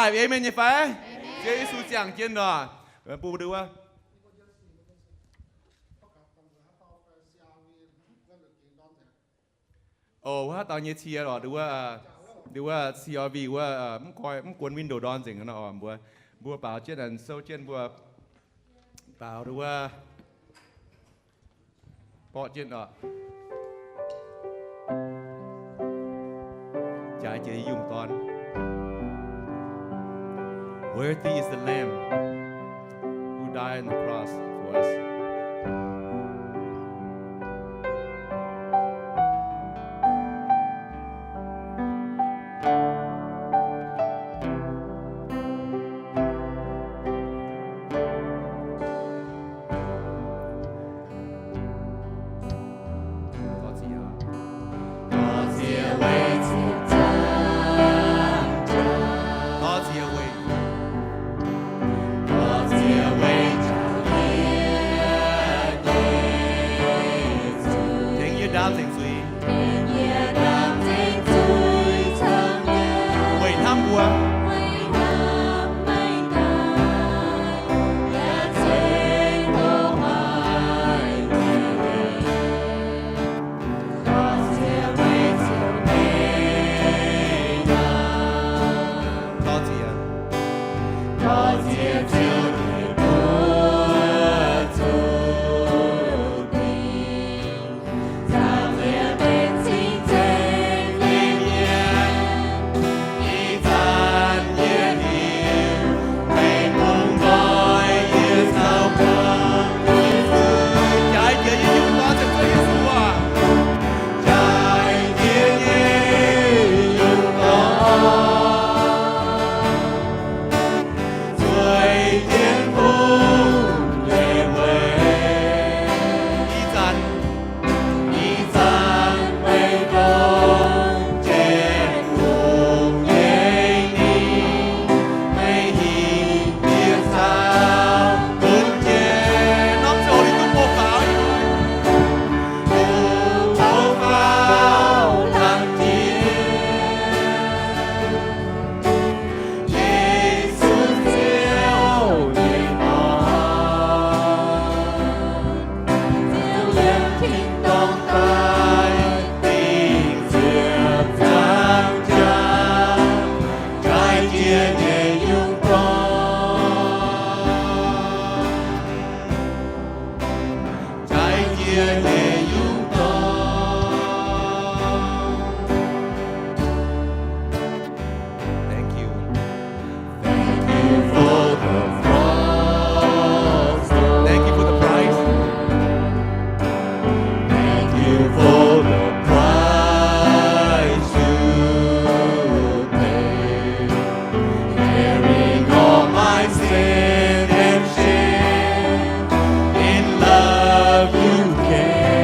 Amen nyei fai? Ziouv Yesu ziangh jienv oc. Bun ndau wuov. Oc, wuov haaix dauh nyei cie lorqc, ndau wuov, ndau wuov C R V wuov, mv guon window ndorn nzengc nor oc. Mbuo, mbuo baaux jienv, sou jienv mbuo baaux ndau wuov, borqv jienv oc. Jaaix jiex yungh dorn. Worthy is the Lamb who died on the cross for us. Tengx yie ndaam nzengc zuiz. Weic hnamv mbuo. Thank you. Thank you for the cross, Lord. Thank you for the price. Thank you for the price you paid. Carrying all my sin and shame, in love you came.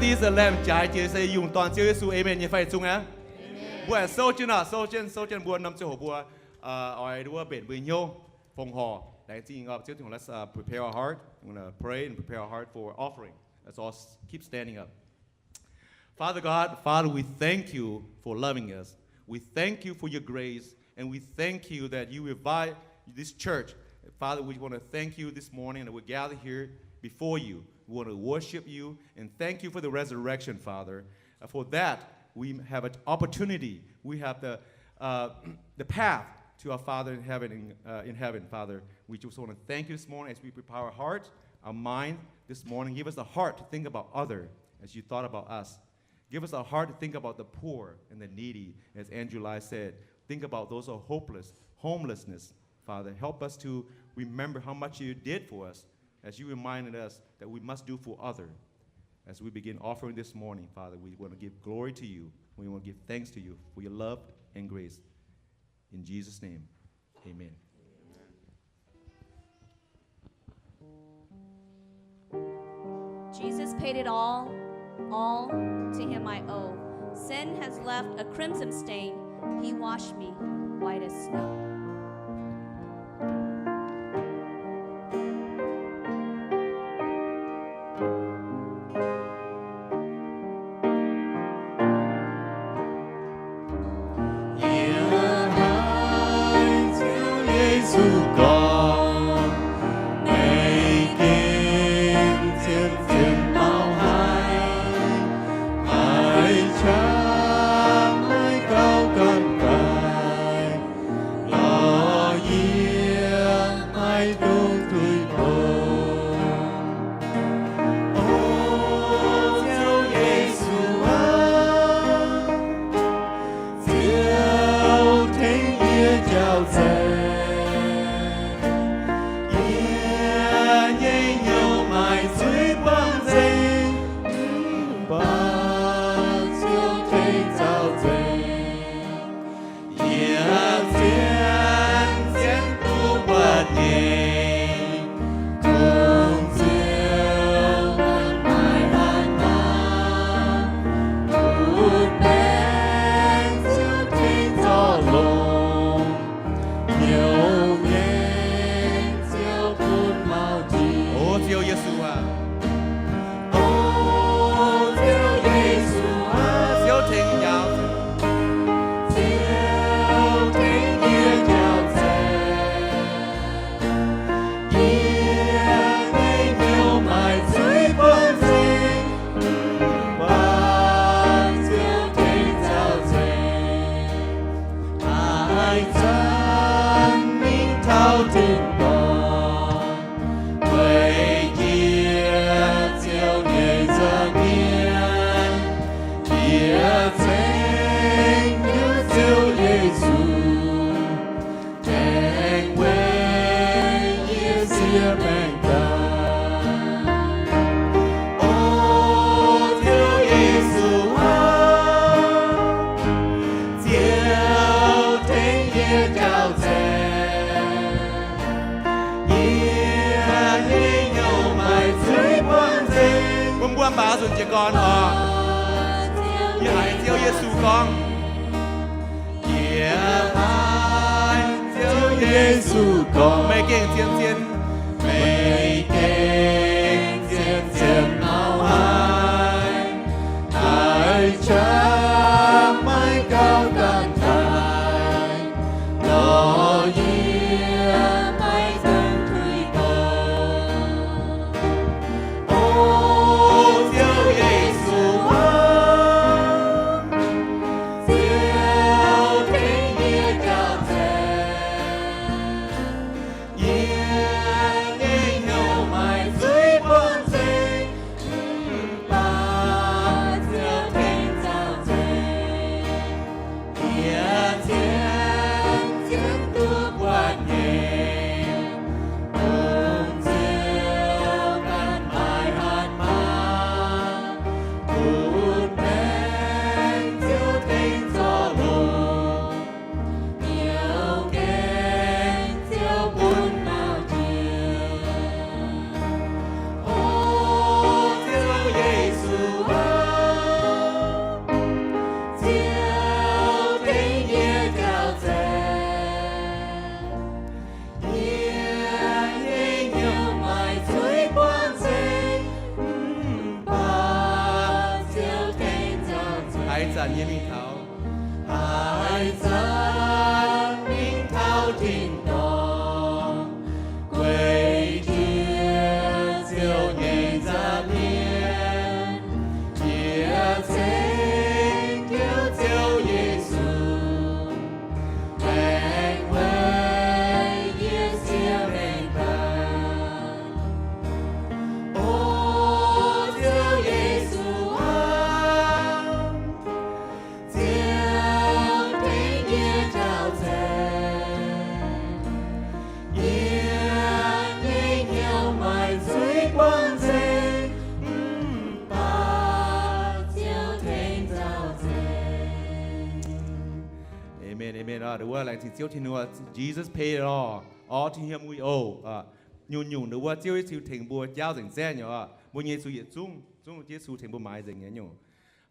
Div se laengh jaaix jiex se yungh dorn Ziouv Yesu. Amen nyei fai? Zungv aqv. Mbuo aengx souv jienv aqv, souv jienv, souv jienv mbuo norm ziangh hoc mbuo, uh, oix nduov mbenc mbuo hnyouv fongc horc laengz zingh. Let's, uh, prepare our heart. We're gonna pray and prepare our heart for offering. Let's all s-, keep standing up. Father God, Father, we thank you for loving us. We thank you for your grace, and we thank you that you revive this church. Father, we want to thank you this morning that we gather here before you. We want to worship you and thank you for the resurrection, Father. Uh, for that, we have an opportunity. We have the, uh, the path to our Father in heaven, in, uh, in heaven, Father. We just want to thank you this morning as we prepare our heart, our mind this morning. Give us a heart to think about other as you thought about us. Give us a heart to think about the poor and the needy, as Andrew Lai said. Think about those who are hopeless, homelessness. Father, help us to remember how much you did for us, as you reminded us that we must do for other. As we begin offering this morning, Father, we want to give glory to you. We want to give thanks to you for your love and grace. In Jesus' name, amen. Jesus paid it all, all to him I owe. Sin has left a crimson stain, he washed me white as snow. Yie haiz Ziouv Yesu gorngv, meih gengh zien-zien mauv haic, haiz qaqv maiv gauh gamh daaih, lorz yie maiv dungx tuix bung. O Ziouv Yesu aac, Ziouv tengx yie jauv-nzengc. Yie nyei hnyouv maaih zuiz buangh nzengc, mv baac Ziouv tengx jauv-nzengc. Yie zien-zien duqv buatc nyei, kungx Ziouv maiv maaih hnangv naaiv. Butv-baengc Ziouv tengx zorc longx, hnyouv nyei Ziouv bun mauv jiex. O Ziouv Yesu aac, O Ziouv Yesu aac, Ziouv tengx njaaux, Ziouv tengx yie jauv-nzengc. Yie nyei hnyouv maaih zuiz buangh nzengc, mv baac Ziouv tengx jauv-nzengc. Haaix zanc mingh taux tin-dorngh, weic jiex Ziouv nyei nza'hmien, yie ceng hnyouv Ziouv Yesu, tengx weic yie siev maengc daaih. O Ziouv Yesu aac, Ziouv tengx yie jauv-nzengc. Yie nyei hnyouv maaih zuiz buangh nzengc. Bun mbuo mbaaux nzunc jiez gorn oc. Yie haiz Ziouv Yesu gorngv, yie haiz Ziouv Yesu gorngv, meih gengh zien-zien, meih gengh zien-zien mauv haic, haiz qaqv maiv gauh gamh daaih, lorz yie maiv dungx tuix bung. O Ziouv Yesu aac, Ziouv tengx yie jauv-nzengc. Yie nyei mingh taux, haih zanc mingh taux tin-dorngh, gueic jiex Ziouv nyei nza'hmien, jiex ceng jienv Ziouv Yesu, baengh weic yie sieqv mengh daaih. O Ziouv Yesu aah, Ziouv tengx yie njaaux nzengc, yie nyei hnyouv maaih zuiz buangh nzengc, mv baac Ziouv tengx njaaux nzengc. Amen, amen. Aa, ndau wuov laengz zingh Ziouv Tin-Hungh, Jesus paid it all. All to him we owe. Aa, nyungc-nyungc ndau wuov Ziouv Yesu tengx mbuo jaauv nzengc zaeqv nyei oc. Mbuo nyei zuiz yietc zungv, zungv Yesu tengx mbuo maaiz nzengc nyei nyungc.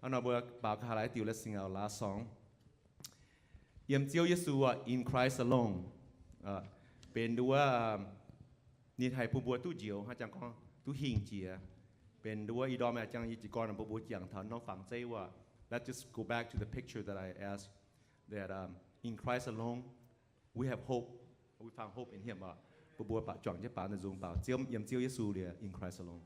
Aa, nor mbuo baaux ga'haav laaix diuh la'singx auv laav sorng. Yiem Ziouv Yesu aac, in Christ alone, benx nduov, ninh haih bun mbuo duqv njoux, hnangv jangx gorngv duqv hingh jiex. Benx nduov ih ndorm jangx yie jiez gorn bun mbuo jangx taux norm fangx zeiv wuov. Let's just go back to the picture that I asked, that in Christ alone we have hope, we found hope in him. Bun mbuo baaux juangc jienv baaux nzung baaux Ziouv, yiem Ziouv Yesu liuz, in Christ alone.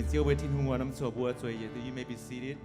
Ziouv mbuo Tin-Hungh aac, norm zuoqc mbuo zueiz yietc, you may be seated.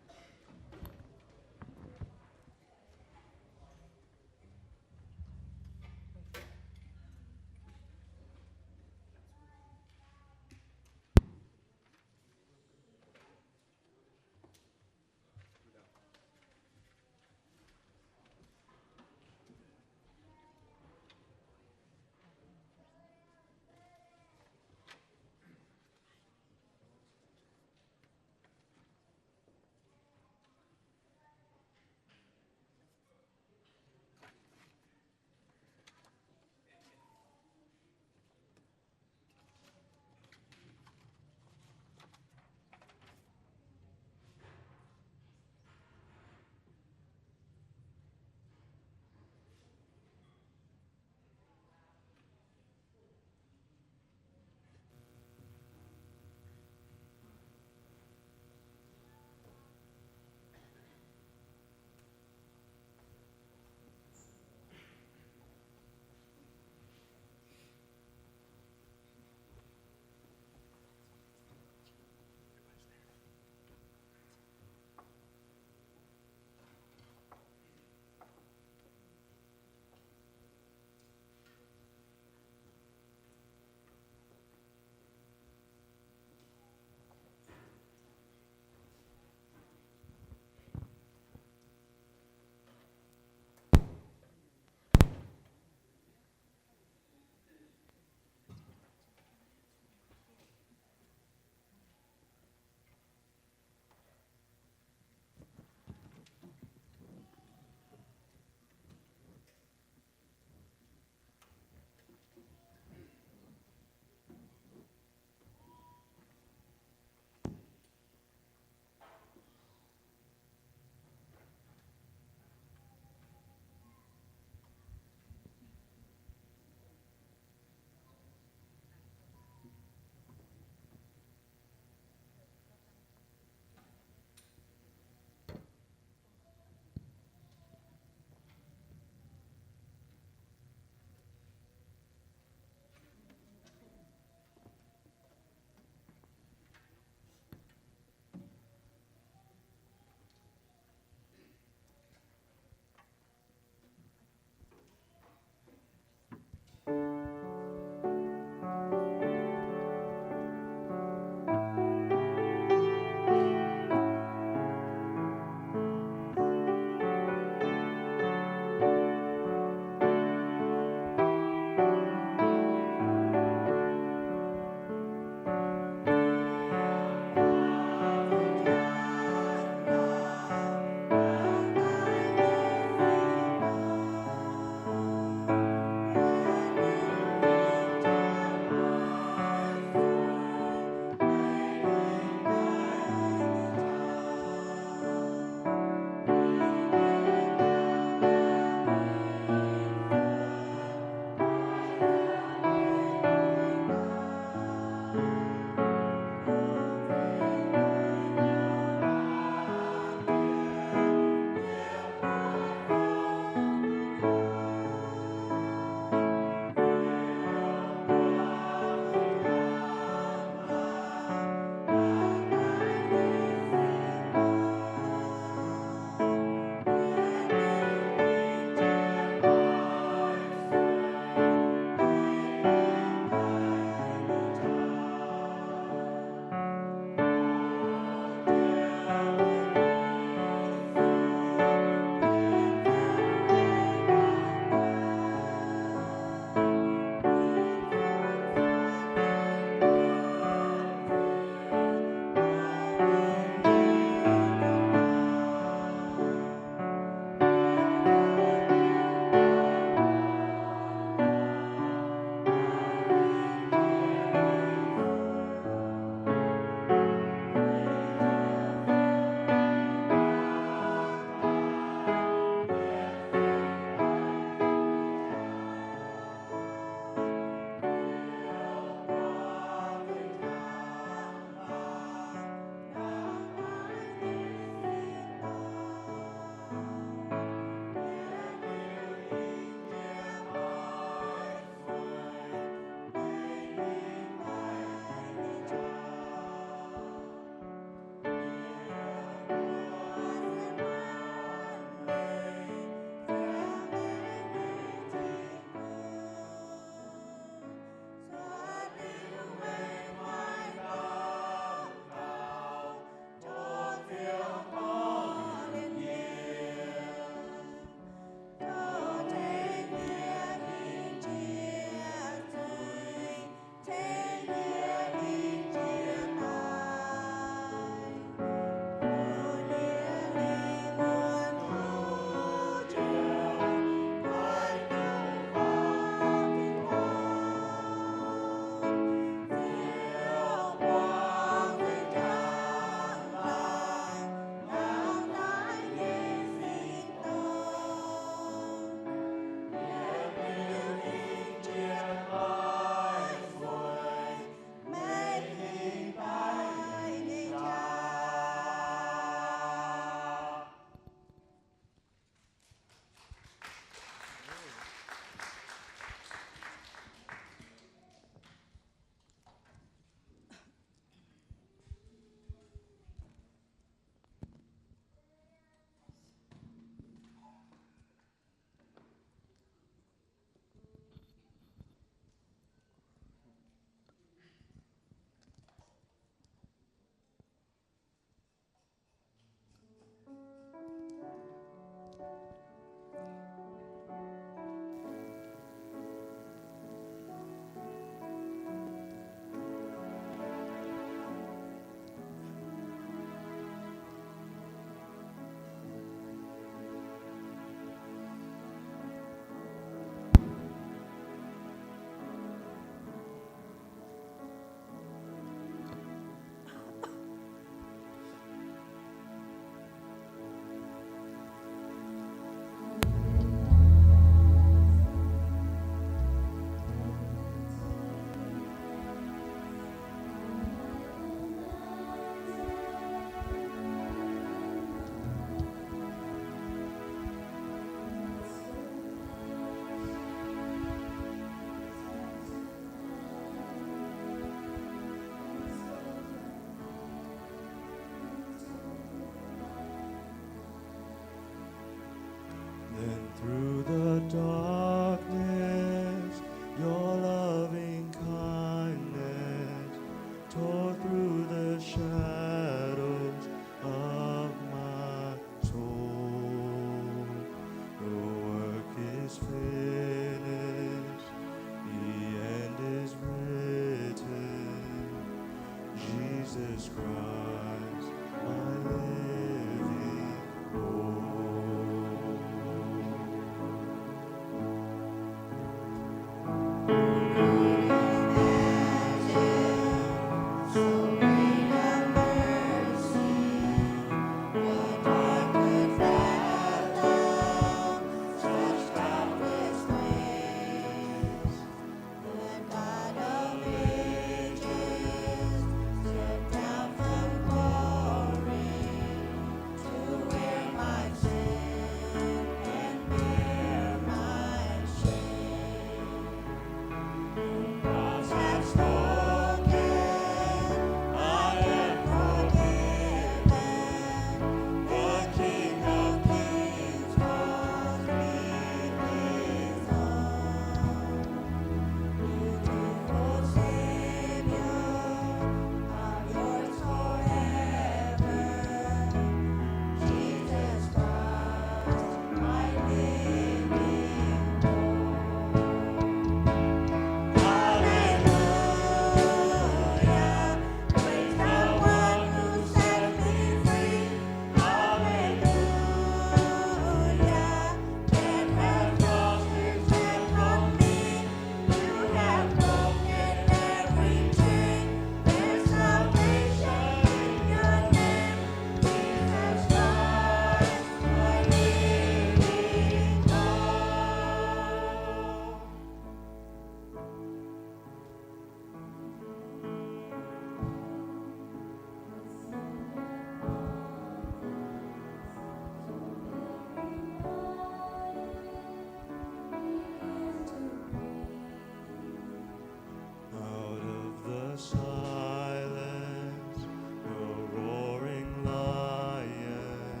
Silence, the roaring lion,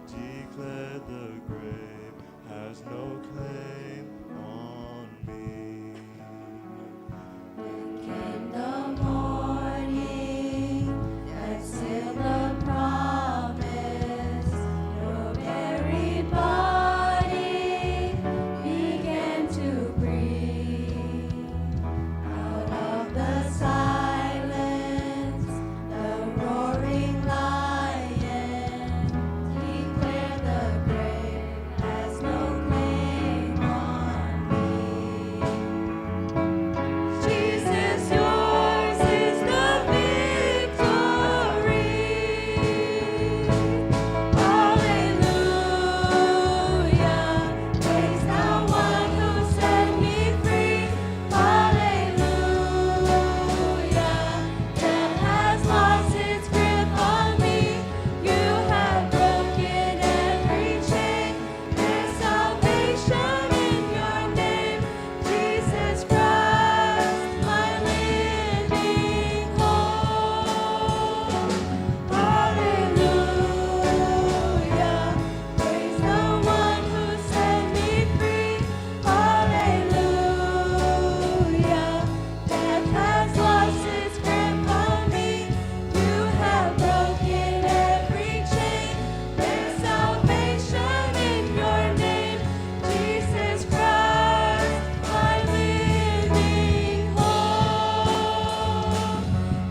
declare the grave has no claim on me. Then came the morning, and sealed the promise. Your very body began to breathe. Out of the silence, the roaring lion declared the grave has no claim on me. Jesus, yours is the victory. Hallelujah, praise the one who set me free. Hallelujah, death has lost its grip on me. You have broken every chain. There's salvation in your name, Jesus Christ, my living hope. Hallelujah, praise the one who set me free. Hallelujah, death has lost its grip on me. You have broken every chain. There's salvation in your name, Jesus Christ, my living hope.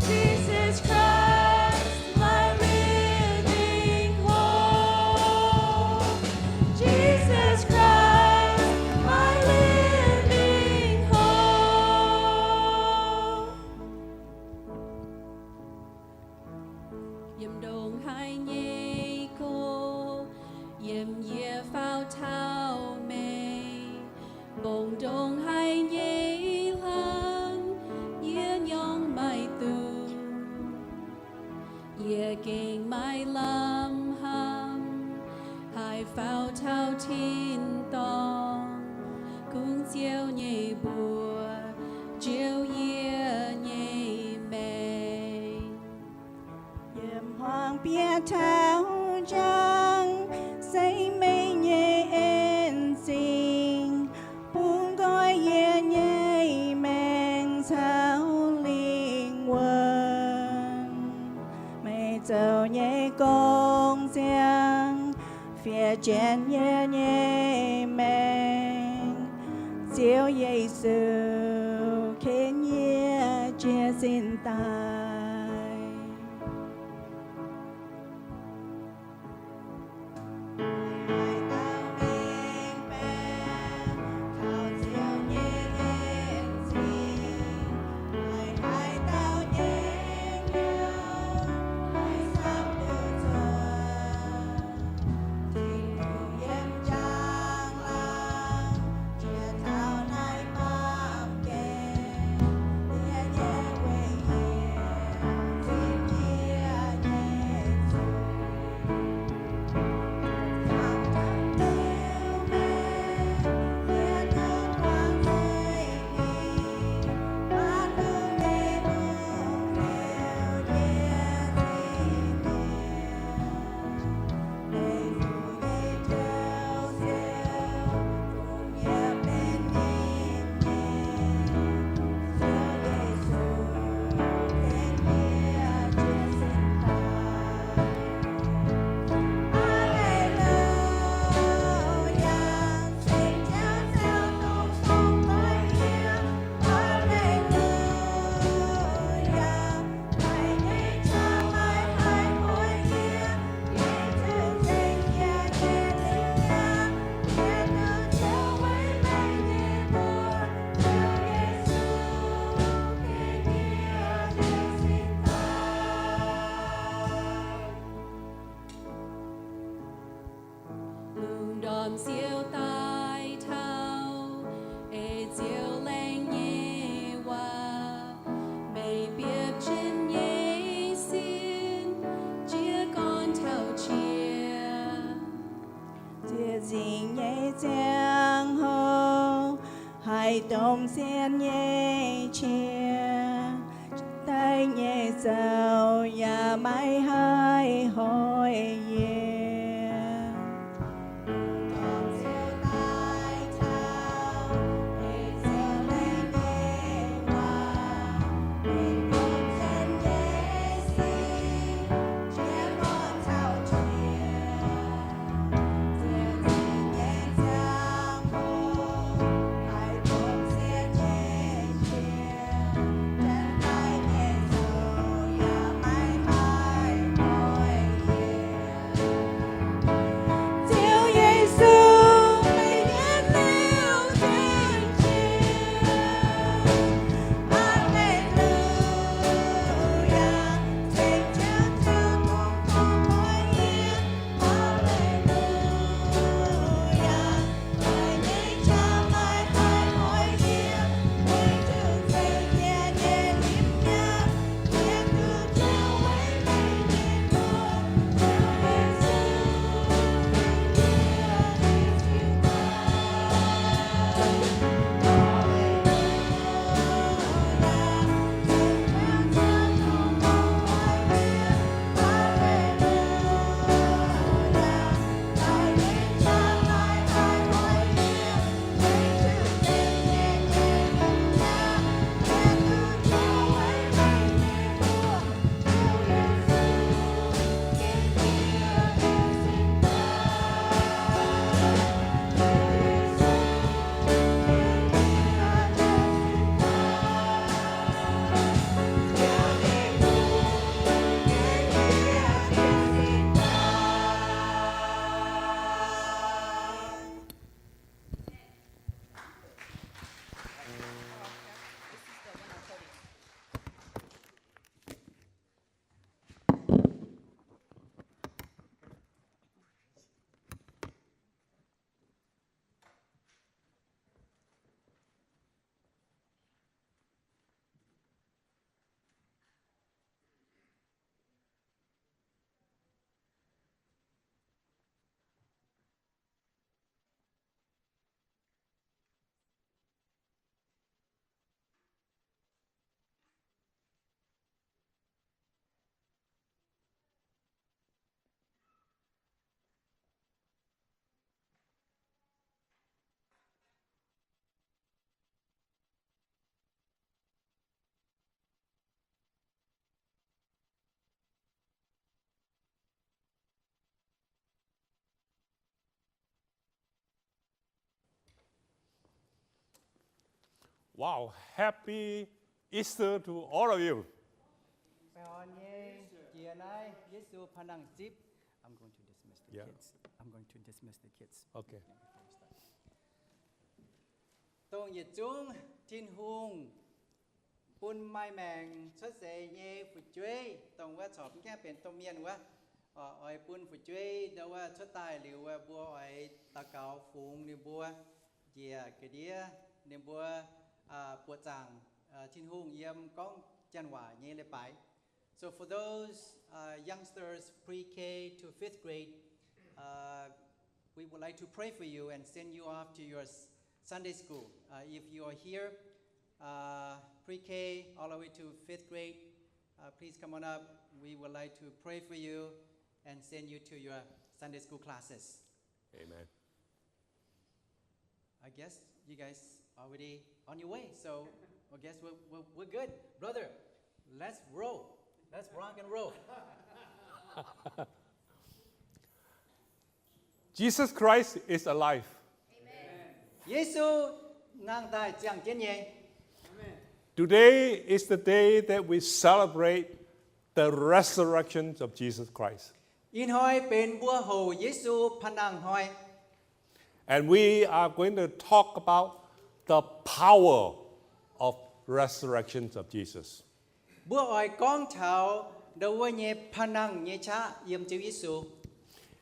Jesus Christ, my living hope. Jesus Christ, my living hope. Yiem ndongc haaix nyei go, yiem yie faaux taux meih. Mbong ndongc haaix nyei hlang, yie nyorng maiv duqv. Yie gengh maiv lamh hnamv, haih faaux taux tin-dorngh. Kungx Ziouv nyei mbuox njoux yie nyei maengc. Yiem hmuangx bieqc taux njang, se meih nyei en-zingh bungx nqoi yie nyei maengc caux lingh wuonh. Meih zoux nyei gong ziangx fiev jienv yie nyei maengc. Ziouv Yesu, ken yie jiez sin daaih. Lungh ndorm siou daaih taux, ei Ziouv laengz nyei waac, meih biopv jienv nyei sin, jiez gorn taux qiex. Ziec nzingc nyei ziangh hoc, haih domh sien nyei qiex. Daaih nyei zaux yaac maiv haih hoic yie. Wow, happy Easter to all of you. Baengh orn nyei jiex naaiv Yesu Paa Nangh Zipv. I'm going to dismiss the kids. I'm going to dismiss the kids. Okay. Dongh yietc zungv Tin-Hungh bun maaih maengc cuotv seix nyei fu'jueiv, dongh wuov corc mv gaengh benx domh mienh wuov, oix bun fu'jueiv ndau wuov cuotv daaih liuz, mbuo oix daux gaux fungx ninh mbuo, njiec ga'ndiev ninh mbuo buoqc zaangc Tin-Hungh yiem gorngv janx waac nyei leiz-baaix. So for those uh, youngsters, pre-K to fifth grade, uh, we would like to pray for you and send you off to your s- Sunday school. Uh, if you are here, uh, pre-K all the way to fifth grade, uh, please come on up. We would like to pray for you and send you to your Sunday school classes. Amen. I guess you guys already on your way, so I guess we're, we're, we're good. Brother, let's roll. Let's rock and roll. Jesus Christ is alive. Yesu nangh daaih ziangh jienv nyei. Today is the day that we celebrate the resurrection of Jesus Christ. Ih hnoi benx mbuo houc Yesu Paa Nangh hnoi. And we are going to talk about the power of resurrection of Jesus. Mbuo oix gorngv taux ndau wuov nyei paa nangh nyei qaqv yiem Ziouv Yesu.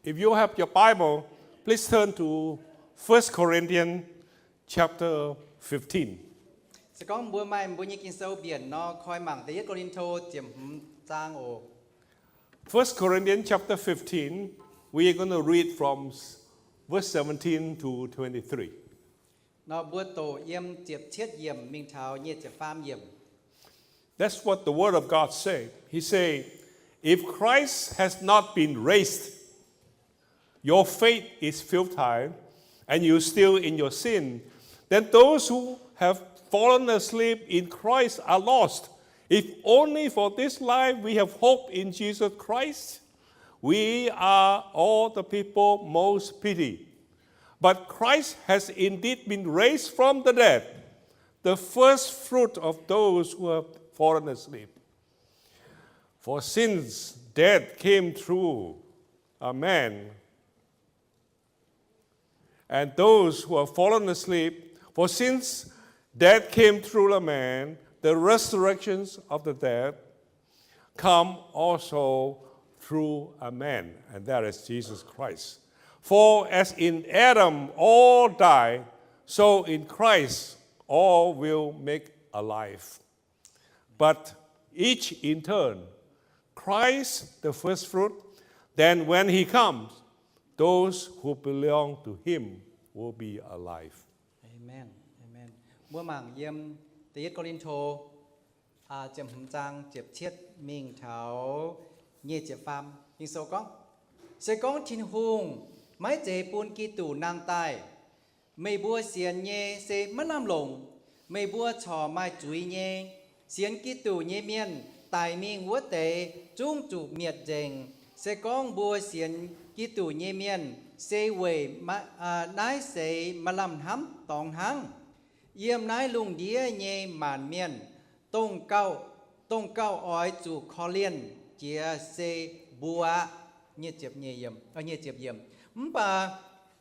If you have your Bible, please turn to First Corinthians chapter fifteen. Se gorngv mbuo maaih mbuo nyei Ging-Sou mbienc nor, koi mangc da'yietv Ko^lin^to ziepc hmz zaang oc. First Corinthians chapter fifteen, we are going to read from verse seventeen to twenty-three. Nor mbuo doqc yiem ziepc cietv yiemc mingh taux nyic ziepc faam yiemc. That's what the Word of God said. He said, if Christ has not been raised, your faith is futile, and you're still in your sin. Then those who have fallen asleep in Christ are lost. If only for this life we have hope in Jesus Christ, we are all the people most pity. But Christ has indeed been raised from the dead, the first fruit of those who have fallen asleep. For since death came through a man, and those who have fallen asleep, for since death came through a man, the resurrections of the dead come also through a man, and that is Jesus Christ. For as in Adam all die, so in Christ all will make alive. But each in turn, Christ the first fruit, then when he comes, those who belong to him will be alive. Amen. Amen. Mbuo mangc yiem da'yietv Ko^lin^to ziepc hmz zaang ziepc cietv mingh taux nyic ziepc faam. Ging-Sou gorngv, se gorngv Tin-Hungh maiv zeiz bun Giduc nangh daaih, meih mbuo sienx nyei se maiv lamh longc. Meih mbuo corc maaih zuiz nyei. Sienx Giduc nyei mienh daic mingh wuov deix zungv zuqc mietc nzengc. Se gorngv mbuo sienx Giduc nyei mienh se weic naaiv seix maaih lamh hnamv dorngx hnangv. Yiem naaiv lungh ndiev nyei maanc mienh, dongh gauh, dongh gauh oix zuqc korv-lienh jiex se mbuo aqv. Mv baac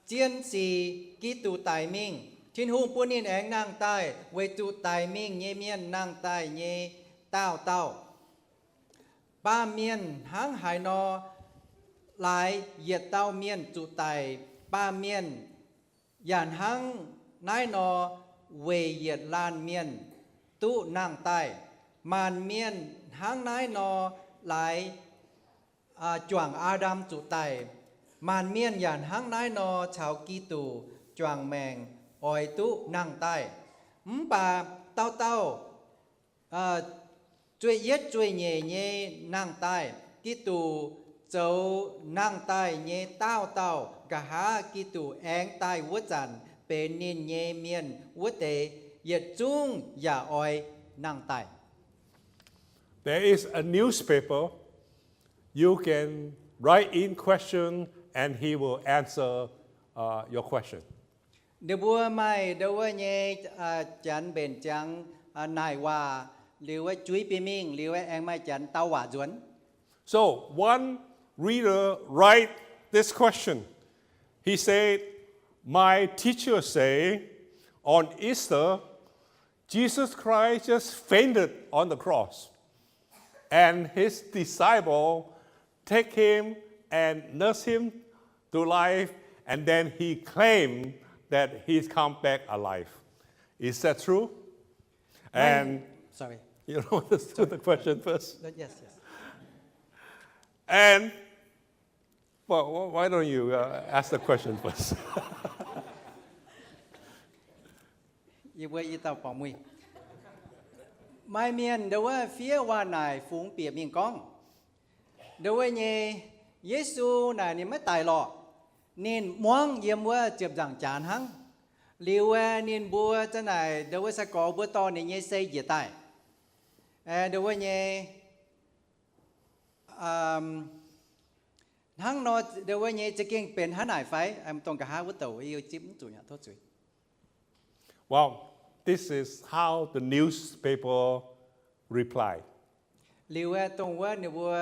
zien sic Giduc daic mingh, Tin-Hungh bun ninh aengx nangh daaih weic zuqc daic mingh nyei mienh nangh daaih nyei daauh dauh. Baamh mienh hnangv haaix nor laaix yietc dauh mienh zuqc daic, baamh mienh yaac hnangv naaiv nor weic yietc laanh mienh duqv nangh daaih. Maanc mienh hnangv naaiv nor laaix juangc Aa^ndam zuqc daic. Maanc mienh yaac hnangv naaiv nor caux Giduc juangc maengc oix duqv nangh daaih. Mv baac dauh dauh zueih yietv zueih nyeic nyei nangh daaih. Giduc zoux nangh daaih nyei daauh dauh. Nqa'haav Giduc aengx daaih wuov zanc, benx ninh nyei mienh wuov deix yietc zungv yaac oix nangh daaih. There is a newspaper. You can write in question and he will answer your question. Ninh mbuo maaih ndo wuov nyei janx mbenc ziangx naaic waac, liuz wuov juiz bieqc mingh, liuz wuov aengx maaih janx dau waac nzuonx. So one reader write this question. He said, my teacher say on Easter, Jesus Christ just fainted on the cross. And his disciple take him and nurse him to life, and then he claimed that he's come back alive. Is that true? And sorry. You know, let's do the question first. Yes, yes. And Well, why don't you uh, ask the question first? Yie mbuo i dauh borngc muih. Maaih mienh ndo wuov fiev waac naaic fungx bieqc mingh gorngv, ndo wuov nyei Yesu naaic ninh maiv daic lorqc. Ninh muangv yiem wuov ziepc nzaangc jaax hnangv. Liuz wuov ninh mbuo za'naaic ndo wuov sai-gorx mbuo dorh ninh nyei sei njiec daaih. Ndo wuov nyei hnangv nor, ndo wuov nyei za'gengh benx hnangv naaic fai? Dongh nqa'haav wuov douc yie zipv mv zuqc yaac tov zuiz. Well, this is how the newspaper reply. Liuz wuov dongh wuov ninh mbuo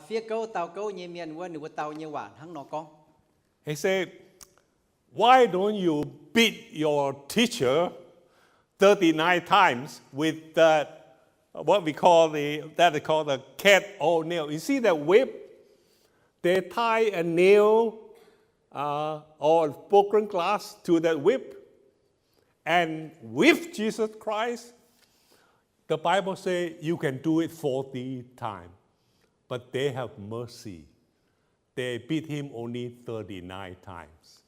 fiev gouv dau gouv nyei mienh wuov ninh mbuo dau nyei waac hnangv nor gorngv. He said, why don't you beat your teacher thirty-nine times with that, what we call the, that they call the cat o' nail. You see that whip? They tie a nail uh, or broken glass to that whip and whip Jesus Christ. The Bible says you can do it forty times, but they have mercy. They beat him only thirty-nine times.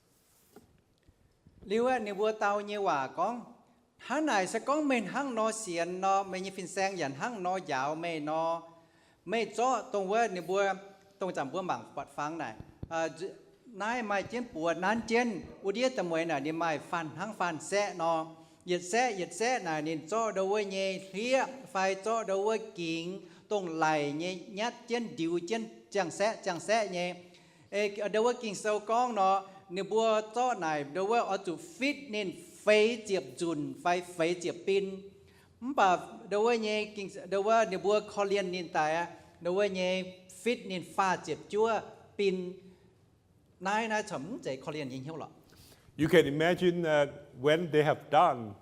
Liuz ninh mbuo dau nyei waac gorngv, Hnangv naaic se gorngv meih hnangv nor sienx nor, meih nyei fin-saeng yaac hnangv nor njaaux meih nor, meih zorqv dongh wuov ninh mbuo, dongh zanc mbuo mangc buatc fangx naaic, naaiv maaih jienv buoz nanv jienv wuov ndiev da'mueiz naaic ninh maaih fanh hnangv fanh saeqv nor. Yietc saeqv yietc saeqv naaic ninh zorqv ndo wuov nyei hlieqv fai zorqv ndo wuov gingx dongh laic nyei nyatv jienv ndiux jienv ziangh saeqv ziangh saeqv nyei. Ndo wuov Ging-Sou gorngv nor, ninh mbuo zorqv naaic ndo wuov oix zuqc fitv ninh feix ziepc nzunc fai feix ziepc bin. Mv baac ndo wuov nyei, ndo wuov ninh mbuo korv-lienh ninh daaih aqv, ndo wuov nyei fitv ninh faah ziepc juov bin. Naaiv, naaiv corc mv zeiz korv-lienh nyei hnyouv lorqc. You can imagine that when they have done,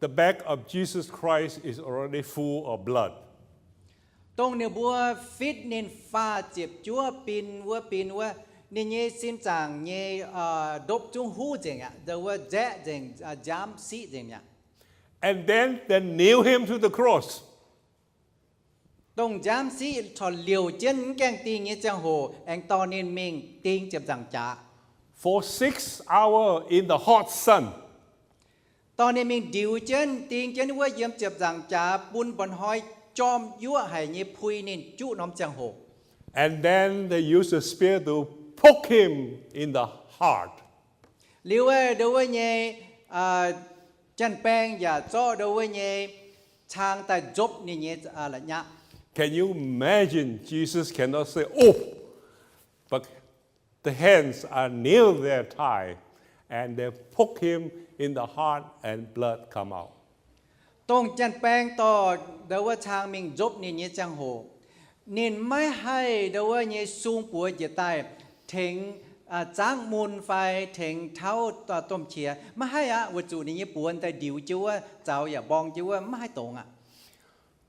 the back of Jesus Christ is already full of blood. Dongh ninh mbuo fitv ninh faah ziepc juov bin wuov, bin wuov, ninh nyei sin zaangc nyei ndopv zungv huv nzengc aqv, ndo wuov nzaeqv nzengc, nziaamv siqv nzengc mi'aqv. And then they nail him to the cross. Dongh nziaamv siqv corc liouc jienv mv gaengh dingh nyei ziangh hoc aengx dorh ninh mingh ding ziepc nzaangc jaax. For six hours in the hot sun. Dorh ninh mingh ndiux jienv ding jienv wuov yiem ziepc nzaangc jaax bun mba'hnoi jorm yuoqv haic nyei pui ninh juqv norm ziangh hoc. And then they use a spear to poke him in the heart. Liuz ndo wuov nyei janx-baeng yaac zorqv ndo wuov nyei cang daaih nzopv ninh nyei la'nyaqv. Can you imagine? Jesus cannot say, "Oh," but the hands are nailed there tight, and they poke him in the heart, and blood come out. Dongh janx-baeng dorh ndo wuov cang mingh nzopv ninh nyei ziangh hoc, ninh maiv haih ndo wuov nyei sung buoz njiec daaih tengx zangv mun fai tengx tauv domh qiex, maiv haih aqv, weic zuqc ninh nyei buoz daaih ndiux jienv wuov, zaux yaac mborng jienv wuov, maiv haih dongz aqv.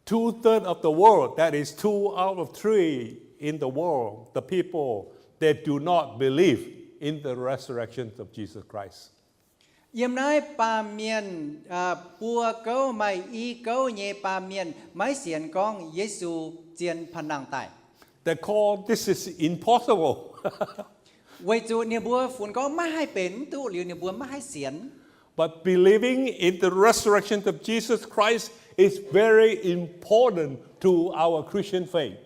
Two-thirds of the world, that is two out of three in the world, the people, they do not believe in the resurrection of Jesus Christ. Yiem naaiv baamh mienh, buo gouv maaih i gouv nyei baamh mienh maiv sienx gorngv Yesu zien panh nangh daaih. They call this is impossible. Weic zuqc ninh mbuo funx gorngv maiv haih benx, mv duqv liuz ninh mbuo maiv haih sienx. But believing in the resurrection of Jesus Christ is very important to our Christian faith.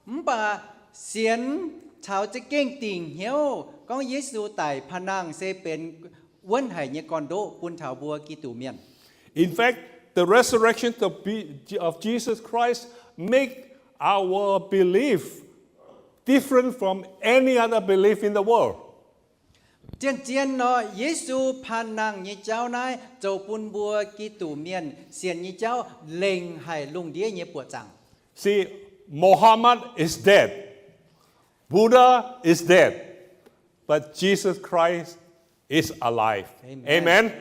Mv baac sienx caux za'gengh dingc hnyouv gorngv Yesu daic panh nangh se benx wuonv haic nyei gorn-ndoqv bun taux mbuo Giduc mienh. In fact, the resurrection of, of Jesus Christ make our belief different from any other belief in the world. Zien-zien nor, Yesu panh nangh nyei jauv naaiv zoux bun mbuo Giduc mienh sienx nyei jauv lengc haic lungh ndiev nyei buoqc zaangc. See, Muhammad is dead. Buddha is dead. But Jesus Christ is alive. Amen.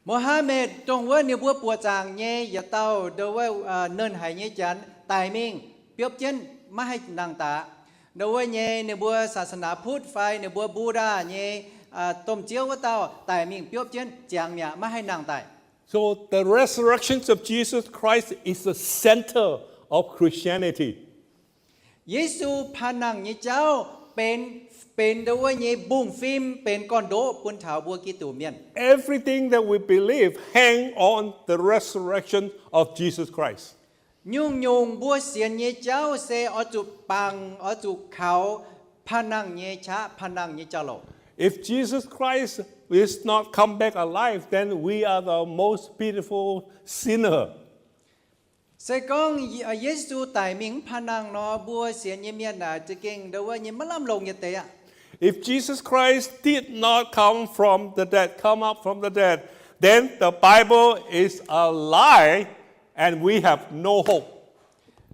Muhammad dongh wuov ninh mbuo buoqc zaangc nyei yietc dauh ndo wuov nernh haic nyei janx daic mingh biopv jienv maiv haih nangh daaih. Ndo wuov nyei ninh mbuo ศาสนาพุทธ fai ninh mbuo Buddha nyei domh ziouv wuov dauh daic mingh biopv jienv ziangx mi'aqv, maiv haih nangh daaih. So the resurrection of Jesus Christ is the center of Christianity. Yesu panh nangh nyei jauv benx, benx ndo wuov nyei mbungh fim, benx gorn-ndoqv bun taux mbuo Giduc mienh. Everything that we believe hang on the resurrection of Jesus Christ. Nyungc-nyungc mbuo sienx nyei jauv se oix zuqc bangc, oix zuqc kaux panh nangh nyei qaqv, panh nangh nyei jauv-louc. If Jesus Christ is not come back alive, then we are the most pitiful sinner. Se gorngv Yesu daic mingh mv panh nangh nor, mbuo sienx nyei mienh naaic za'gengh ndo wuov nyei maiv lamh longc yietc deix aqv. If Jesus Christ did not come from the dead, come up from the dead, then the Bible is a lie and we have no hope.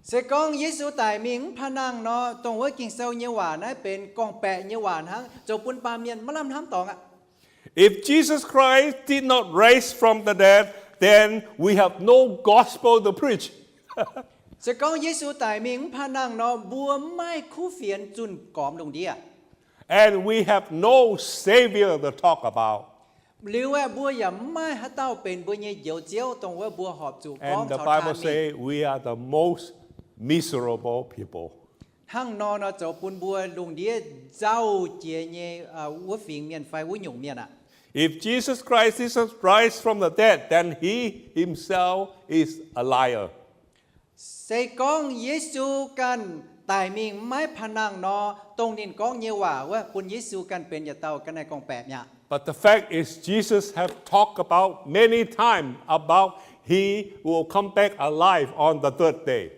Se gorngv Yesu daic mingh mv panh nangh nor, dongh wuov Ging-Sou nyei waac naaiv benx gorngv-baeqc nyei waac hnangv, zoux bun baamh mienh maiv lamh hnamv dorngx aqv. If Jesus Christ did not raise from the dead, then we have no gospel to preach. Se gorngv Yesu daic mingh mv panh nangh nor, mbuo mv maaih kuv fienx zunh gormx lungh ndiev. And we have no Savior to talk about. Liuz aeqv, mbuo yaac mv maaih haaix dauh benx mbuo nyei Njoux Ziouv, dongh wuov mbuo horpc zuqc gorngv taux taan mingh. And the Bible say we are the most miserable people. Hnangv nor nor zoux bun mbuo lungh ndiev nzauh jiex nyei wuov fingx mienh fai wuov nyungc mienh aqv. If Jesus Christ didn't rise from the dead, then he himself is a liar. Se gorngv Yesu ganh daic mingh maiv panh nangh nor, dongh ninh gorngv nyei waac wuov, bun Yesu ganh benx yietc dauh ga'naaiv gorngv-baeqc mi'aqv. But the fact is, Jesus have talked about many times about he will come back alive on the third day.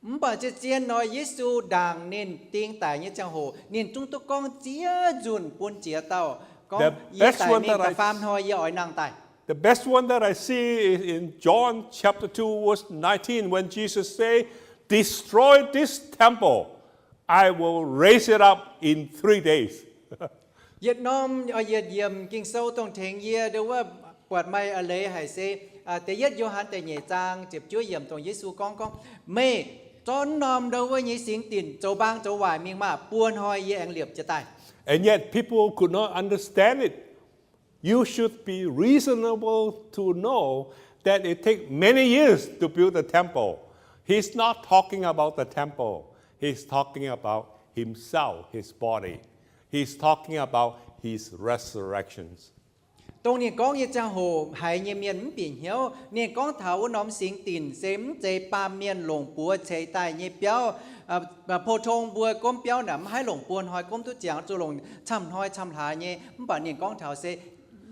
Mv baac zien-zien nor, Yesu ndaangc ninh ding daic nyei ziangh hoc, ninh zungv duqv gorngv ziex nzunc bun ziex dauh gorngv, yie daic mingh da'faam hnoi yie oix nangh daaih. The best one that I see is in John chapter two, verse nineteen, when Jesus say, "Destroy this temple, I will raise it up in three days." Yietc norm, yietc yiemc Ging-Sou dongh tengx yie ndo wuov buatc maaih leiz haic se, da'yietv Yo^han da'nyeic zaang ziepc juov yiemc dongh Yesu gorngv, gorngv, Meih zorqv norm ndo wuov nyei singx dinc zoux mbaang zoux waaic mingh maah! Buo hnoi yie aengx liepc jiez daaih. And yet people could not understand it. You should be reasonable to know that it take many years to build the temple. He's not talking about the temple. He's talking about himself, his body. He's talking about his resurrections. Dongh ninh gorngv nyei ziangh hoc haiz nyei mienh mv bieqc hnyouv. Ninh gorngv taux wuov norm singx dinc se mv zeiz baamh mienh longc buoz ceix daaih nyei biauv. Pou-tong mbuo gomv biauv naaic mv haih longc buo hnoi gomv duqv ziangx, zuqc longc camv hnoi camv hlaax nyei. Mv baac ninh gorngv taux se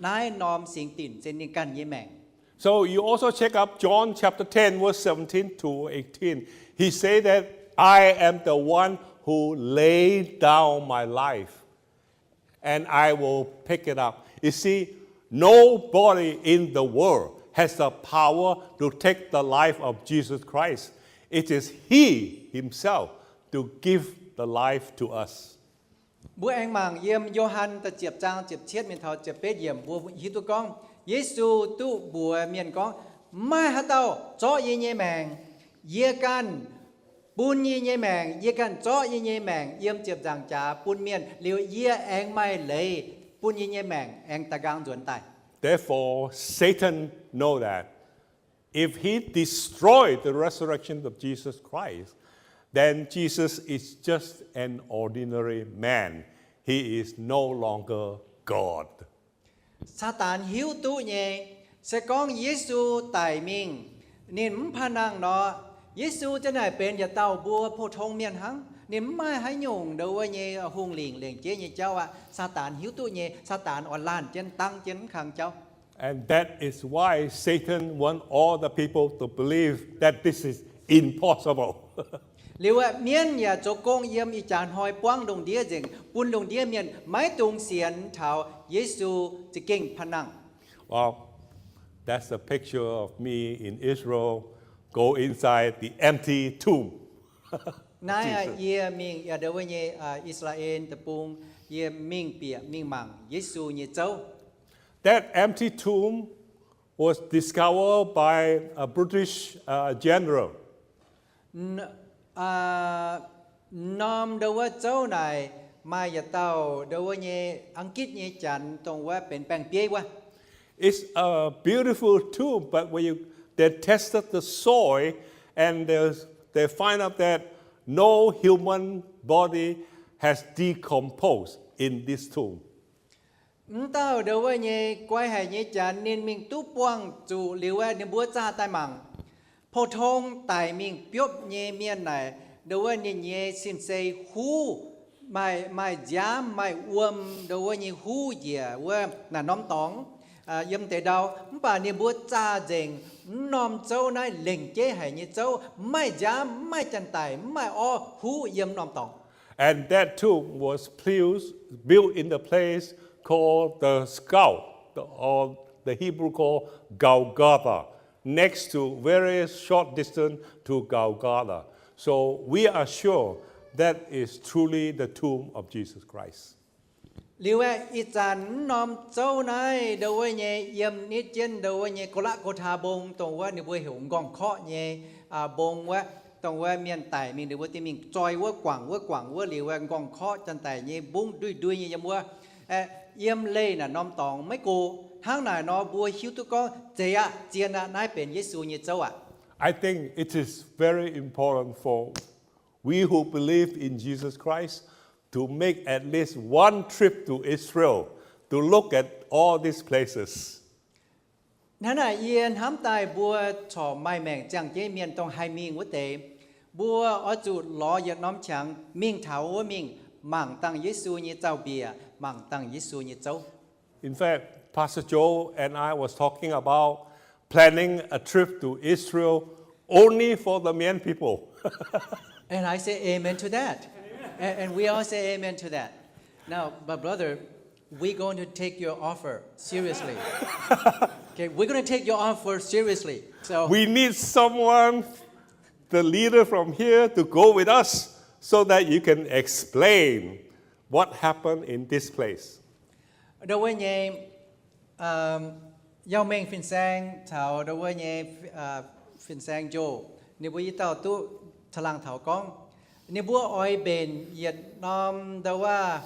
naaiv norm singx dinc se ninh ganh nyei maengc. So you also check up John chapter ten, verse seventeen to eighteen. He said that, "I am the one who laid down my life, and I will pick it up." You see, nobody in the world has the power to take the life of Jesus Christ. It is He Himself to give the life to us. Mbuo aengx mangc yiem Yo^han da'ziepc zaang ziepc cietv mingh taux ziepc betv yiemc, mbuo hiuv duqv gorngv Yesu duqv mbuox mienh gorngv, Mv maaih haaix dauh zorqv yie nyei maengc. Yie ganh bun yie nyei maengc. Yie ganh zorqv yie nyei maengc yiem ziepc nzaangc jaax bun mienh liuz, yie aengx maaih leiz bun yie nyei maengc aengx da'nqaang nzuonx daaih. Therefore, Satan know that if he destroy the resurrection of Jesus Christ, then Jesus is just an ordinary man. He is no longer God. Saadaan hiuv duqv nyei, se gorngv Yesu daic mingh, ninh mv panh nangh nor, Yesu ziouc naaic benx yietc dauh mbuo pou-tong mienh hnangv. Ninh mv maaih haaix nyungc ndo wuov nyei hungh lingc lengc jeiv nyei jauv aqv. Saadaan hiuv duqv nyei. Saadaan oix laanh jienv, dangv jienv mv kang jauv. And that is why Satan want all the people to believe that this is impossible. Liuz aeqv, mienv yaac zoux gong yiem ih jaax hnoi buangv lungh ndiev nzengc, bun lungh ndiev mienh maiv dungx sienx taux Yesu za'gengh panh nangh. Well, that's a picture of me in Israel, go inside the empty tomb. Naaiv yie mingh yaac ndo wuov nyei I^saa^laa^en Deic-Bung, yie mingh bieqc mingh mangc Yesu nyei zouv. That empty tomb was discovered by a British general. Norm ndo wuov zouv naaic maaih yietc dauh ndo wuov nyei Ang^gitv nyei janx dongh wuov benx baeng-bieiv wuov. It's a beautiful tomb, but when you, they tested the soil and they, they find out that no human body has decomposed in this tomb. Mv dauh ndo wuov nyei guai haic nyei janx ninh mingh duqv buangh zuqc liuz aeqv, ninh mbuo zaah daaih mangc, pou-tong daic mingh biopv nyei mienh naaic, ndo wuov ninh nyei sin-sei huv, maaih, maaih nziaamv maaih wuom ndo wuov nyei huv njiec wuov naaic norm dorngx yiem deix ndau. Mv baac ninh mbuo zaah nzengc mv norm zouv naaiv lengc jeiv haic nyei zouv, mv maaih nziaamv, mv maaih janx-daic, mv maaih orv huv yiem norm dorngx. And that tomb was built, built in the place called the skull, the, or the Hebrew call Golgotha, next to, very short distance to Golgotha. So we are sure that is truly the tomb of Jesus Christ. Liuz aeqv, ih zanc mv norm zouv naaiv ndo wuov nyei yiem nitv jienv ndo wuov nyei Go^laa^go^taa Mbong, dongh wuov ninh mbuo heuc Nqorngv-Korqv nyei mbong wuov, dongh wuov mienh daic mingh ninh mbuo dingh mingh zoi wuov guangc wuov guangc wuov liuz wuov Nqorngv-Korqv janx-daic nyei mbungv ndui-ndui nyei yiem wuov. Yiem leih naaic norm dorngx maiv go. Hnangv naaic nor mbuo hiuv duqv gorngv zeiz aqv, zien aqv, naaiv benx Yesu nyei zouv aqv. I think it is very important for we who believe in Jesus Christ to make at least one trip to Israel to look at all these places. Hnangv naaic yie hnamv daaih mbuo corc maaih maengc ziangh jienv mienh dongh haih mingh wuov deix, mbuo oix zuqc lorz yietc norm qangx mingh taux wuov mingh, mangc dangh Yesu nyei zaux-mbiec, mangc dangh Yesu nyei zouv. In fact, Pastor Joe and I was talking about planning a trip to Israel only for the Mien people. And I say amen to that. And, and we all say amen to that. Now, my brother, we're going to take your offer seriously. Okay, we're going to take your offer seriously. So we need someone, the leader from here, to go with us so that you can explain what happened in this place. Ndau wuov nyei, um, Yauh Mengh Fin-Saeng caux ndau wuov nyei, uh, Fin-Saeng Joe, ninh mbuo i dauh duqv caangh laangh taux gorngv, ninh mbuo oix mbenc yietc norm ndau wuov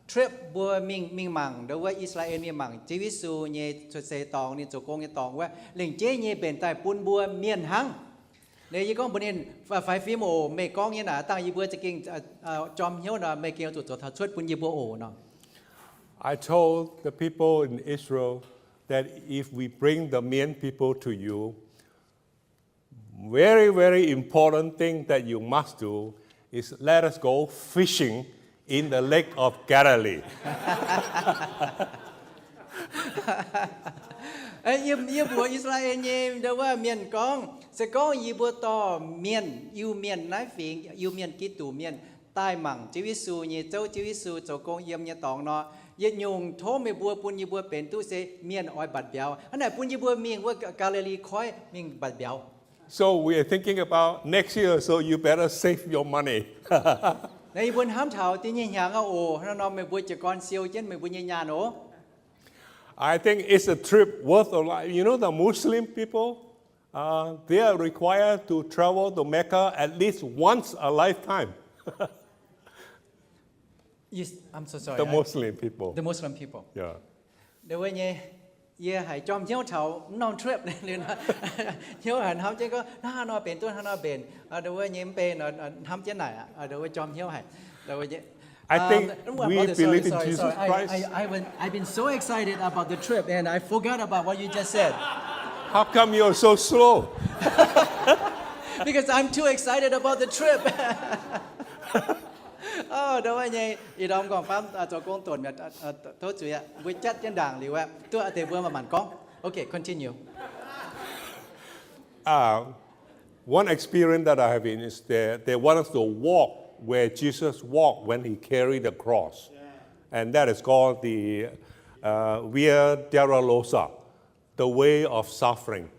trip mbuo mingh, mingh mangc ndau wuov I^saa^laa^en mingh mangc Ziouv Yesu nyei cuotv seix dorngx, ninh zoux gong nyei dorngx wuov, lengc jeiv nyei mbenc daaih bun mbuo mienh hnangv. Naaiv yie gorngv mbuox ninh, faix fim oc, meih gorngv nyei naaic dangh yie mbuo za'gengh, uh, uh, jorm hnyouv nor, meih gengh oix zuqc zoux taux cuotv bun yie mbuo oc nor. I told the people in Israel that if we bring the Mien people to you, very, very important thing that you must do is let us go fishing in the Lake of Galilee. Yie, yie mbuox I^saa^laa^en nyei ndau wuov mienh gorngv, se gorngv yie mbuo dorh mienh, Iu-Mienh naaiv fingx, Iu-Mienh Giduc mienh daaih mangc Ziouv Yesu nyei zouv, Ziouv Yesu zoux gong yiem nyei dorngx nor, yietc nyungc tov meih mbuo bun yie mbuo benx duqv se mienh oix mbatc mbiauz. Hnangv naaic bun yie mbuo mingh wuov Gaa^li^li Koiv mingh mbatc mbiauz. So we are thinking about next year, so you better save your money. Naaiv yie mbuo hnamv taux da'nyeic hnyangx aqv oc. Hnangv nor meih mbuo jiez gorn siou jienv meih mbuo nyei nyaanh oc. I think it's a trip worth a lot. You know, the Muslim people, uh, they are required to travel to Mecca at least once a lifetime. Yes, I'm so sorry. The Muslim people. The Muslim people. Yeah. Ndau wuov nyei, yie haiz jorm hnyouv taux mv norm trip. Hnyouv haiz hnamv jienv gorngv, hnangv haaix nor mbenc duqv hnangv haaix nor mbenc. Ndau wuov nyei mv bei nor, hnamv jienv naaic, ndau wuov jorm hnyouv haic. Ndau wuov nyei, I think we believe in Jesus Christ. I, I, I, I've been so excited about the trip and I forgot about what you just said. How come you're so slow? Because I'm too excited about the trip. Ndau wuov nyei, ih ndorm nqorngv-famv zoux gong donx mi'aqv, tov zuiz aqv, mbuo jatv jienv ndaangc liuz aqv, duqv deix mbuo manc-manc gorngv. Okay, continue. Uh, one experience that I have been is that they want us to walk where Jesus walked when he carried the cross. And that is called the, uh, Via Dolorosa, the way of suffering.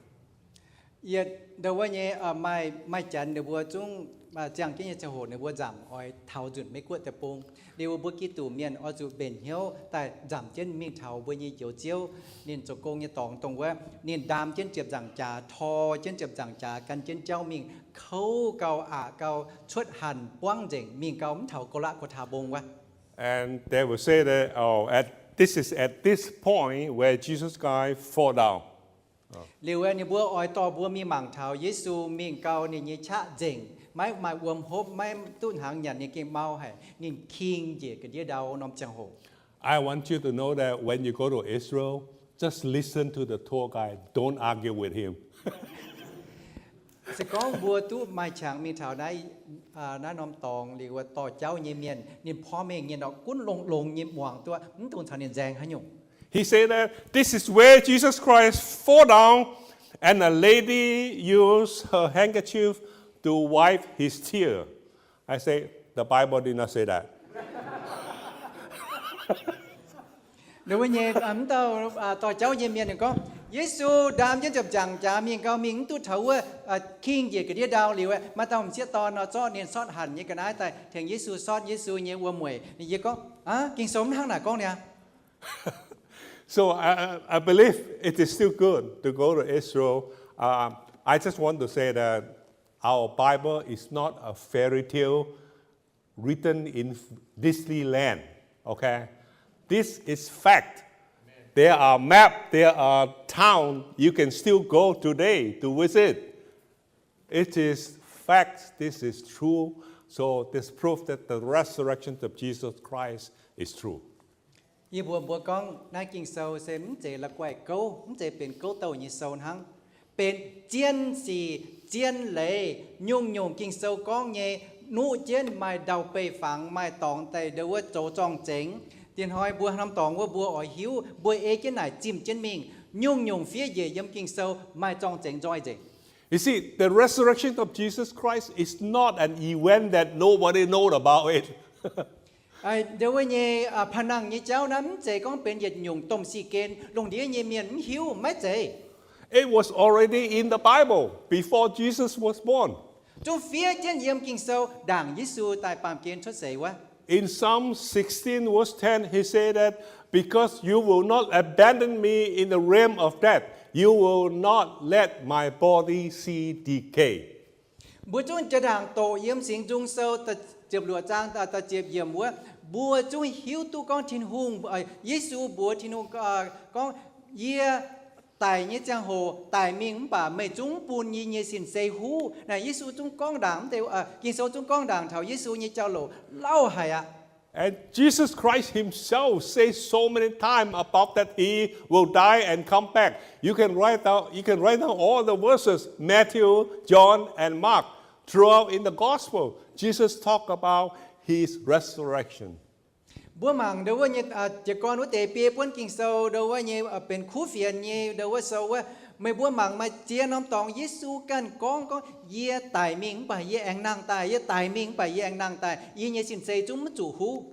Yietc ndau wuov nyei, maaih, maaih janx ninh mbuo zungv ziangh jienv nyei ziangh hoc ninh mbuo nzamc oix taux nzunc Meiv Guoqv deic-bung. Liuz mbuo Giduc mienh oix zuqc mbenc hnyouv daaih nzamc jienv mingh taux mbuo nyei Njoux Ziouv ninh zoux gong nyei dorngx dongh wuov, ninh ndaam jienv ziepc nzaangc jaax, tor jienv ziepc nzaangc jaax, gan jienv jauv mingh kouv gau, aqc gau, cuotv hanc buangv nzengc, mingh gau mv taux Go^laa^go^taa Mbong wuov. And they will say that, oh, at, this is at this point where Jesus Christ fall down. Liuz ninh mbuo oix dorh mbuo mingh mangc taux Yesu mingh gau ninh nyei qaqv nzengc, maiv maaih wuom hopv, maiv duqv hnaangx nyanc, ninh gengh mau haic, ninh king njiec ga'ndiev ndau norm ziangh hoc. I want you to know that when you go to Israel, just listen to the tour guide. Don't argue with him. Se gorngv mbuo duqv maaih qangx mingh taux naaiv, naaiv norm dorngx liuz, dorh jauv nyei mienh ninh porv mengh nyei nor, gunv longx-longx nyei muangx duqv, mv dungx caux ninh nzaeng haaix nyungc. He said that this is where Jesus Christ fall down and a lady used her handkerchief to wipe his tear. I say, the Bible did not say that. Ndau wuov nyei, mv dauh dorh jauv nyei mienh ninh gorngv, Yesu ndaam jienv ziepc nzaangc jaax mingh gau, mingh mv duqv taux wuov king njiec ga'ndiev ndau liuz, maaih dauh m'sieqv dorn nor zorqv ninh sortv hanc nyei ga'naaiv daaih tengx Yesu sortv Yesu nyei wuom-mueic. Yie gorngv, Aa, Ging-Sou mv hnangv naaic gorngv niaa. So I, I believe it is still good to go to Israel. Um, I just want to say that our Bible is not a fairy tale written in Disneyland, okay? This is fact. There are map, there are town you can still go today to visit. It is fact, this is true. So this proof that the resurrection of Jesus Christ is true. Yie mbuox mbuo gorngv naaiv Ging-Sou se mv zeiz la'guaih gouv, mv zeiz benx gouv douh nyei sou hnangv. Benx zien sic, zien leiz, nyungc-nyungc Ging-Sou gorngv nyei, nuqv jienv maaih ndau-beih fangx, maaih dorngx daaih ndau wuov zoux zorng-zengx. Diex hnoi mbuo norm dorngx wuov mbuo oix hiuv, mbuo ei jienv naaic zimh jienv mingh. Nyungc-nyungc fiev njiec yiem Ging-Sou maaih zorng-zengx nzoih nzengc. You see, the resurrection of Jesus Christ is not an event that nobody know about it. Ndau wuov nyei pa'nangh nyei jauv naaiv mv zeiz gorngv benx yietc nyungc domh si gen lungh ndiev nyei mienh mv hiuv, maiv zeiz. It was already in the Bible before Jesus was born. Zungv fiev jienv yiem Ging-Sou ndaangc Yesu daaih baamh gen cuotv seix wuov. In Psalm sixteen, verse ten, he said that, because you will not abandon me in the realm of death, you will not let my body see decay. Mbuo zungv jaa-ndaangc doqc yiem Singx Nzung Sou ziepc luoqc zaang da'ziepc yiemc wuov, mbuo zungv hiuv duqv gorngv Tin-Hungh, Yesu mbuox Tin-Hungh gorngv, yie daic nyei ziangh hoc daic mingh mv baac meih zungv mv bun yie nyei sin-sei huv. Naaic Yesu zungv gorngv ndaangc, Ging-Sou zungv gorngv ndaangc taux Yesu nyei jauv-louc lauh haic aqv. And Jesus Christ himself says so many times about that he will die and come back. You can write down, you can write down all the verses, Matthew, John, and Mark. Throughout in the gospel, Jesus talk about his resurrection. Mbuo mangc ndau wuov nyei jiez gorn wuov deix biei buonv Ging-Sou ndau wuov nyei benx kuv fienx nyei ndau wuov sou wuov, meih mbuo mangc maaih ziex norm dorngx Yesu ganh gorngv, gorngv, yie daic mingh mv baac yie aengx nangh daaih, yie daic mingh mv baac yie aengx nangh daaih, yie nyei sin-sei zungv mv zuqc huv.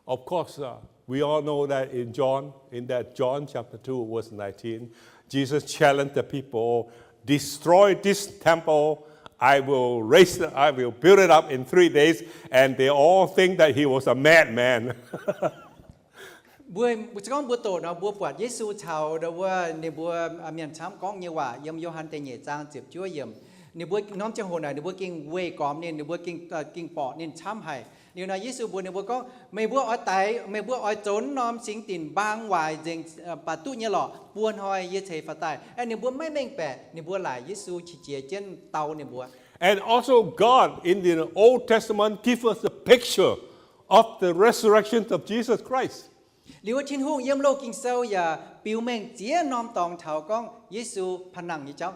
Of course, uh, we all know that in John, in that John chapter two, verse nineteen, Jesus challenged the people, destroy this temple, I will raise it, I will build it up in three days, and they all think that he was a madman. Mbuo, mbuo gorngv mbuo doqc nor, mbuo buatc Yesu caux ndau wuov ninh mbuo mienh camv gorngv nyei waac yiem Yo^han da'nyeic zaang ziepc juov yiemc. Ninh mbuo norm ziangh hoc naaic ninh mbuo gengh weih gormx ninh, ninh mbuo gengh, gengh borqc ninh camv haic. Liuz nor Yesu mbuox ninh mbuo gorngv, meih mbuo oix daix, meih mbuo oix zoux norm singx dinc mbaang waaic nzengc baac duqv nyei lorqc, buo hnoi yie ceix faaux daaih. Aeqv, ninh mbuo maiv mengh baeqc, ninh mbuo laaic Yesu qiex jiez jienv dau ninh mbuo. And also God in the Old Testament give us a picture of the resurrection of Jesus Christ. Liuz wuov Tin-Hungh yiem Loz-Ging Sou yaac biux mengh ziex norm dorngx taux gorngv Yesu pa'nangh nyei jauv.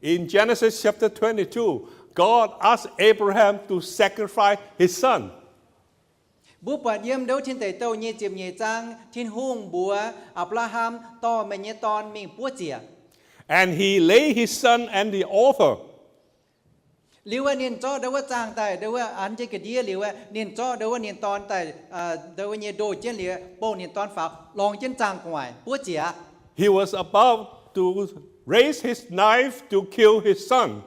In Genesis chapter twenty-two, God asked Abraham to sacrifice his son. Mbuo buatc yiem ndouv Tin Deic Douh nyei ziepc nyeic zaang, Tin-Hungh mbuox Apc^laa^ham, dorh meih nyei dorn mingh buov ziec. And he laid his son at the altar. Liuz aeqv, ninh zorqv ndau wuov zaangh daaih, ndau wuov an jienv ga'ndiev liuz aeqv, ninh zorqv ndau wuov ninh dorn daaih, ndau wuov nyei ndoh jienv liuz, bouh ninh dorn faaux, lorngx jienv zaangh gu'nguaaic buov ziec aqv. He was about to raise his knife to kill his son.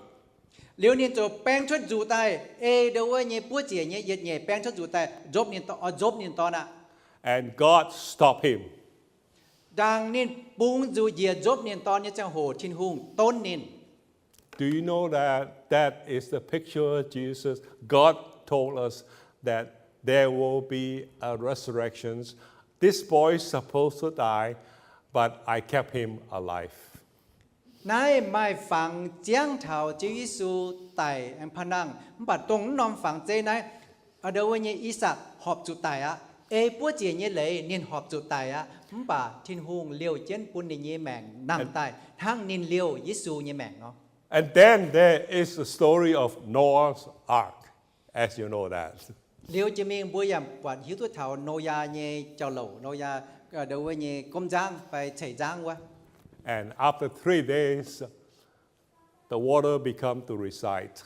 Liuz ninh ziouc baeng cuotv nzuqc daaih, ei ndau wuov nyei buov ziec nyei yietc nyeic baeng cuotv nzuqc daaih, nzopv ninh, nzopv ninh dorn aqv. And God stopped him. Ndaangc ninh bungx nzuqc njiec nzopv ninh dorn nyei ziangh hoc, Tin-Hungh donv ninh. Do you know that that is the picture Jesus, God told us that there will be a resurrection. This boy supposed to die, but I kept him alive. Naaiv maaih fangx ziangv taux Ziouv Yesu daic aengx pa'nangh, mv baac dongh mv norm fangx zeiv naaiv, ndau wuov nyei I^sakc horpc zuqc daic aqv. Ei buov ziec nyei leiz ninh horpc zuqc daic aqv, mv baac Tin-Hungh liouh jienv bun ninh nyei maengc nangh daaih hnangv ninh liouh Yesu nyei maengc nor. And then there is the story of Noah's Ark, as you know that. Liuz jiex mingh mbuo yaac buatc hiuv duqv taux Noyaa nyei jauv-louc, Noyaa, ndau wuov nyei gomv nzangv fai ceix nzangv wuov. And after three days, the water become to reside.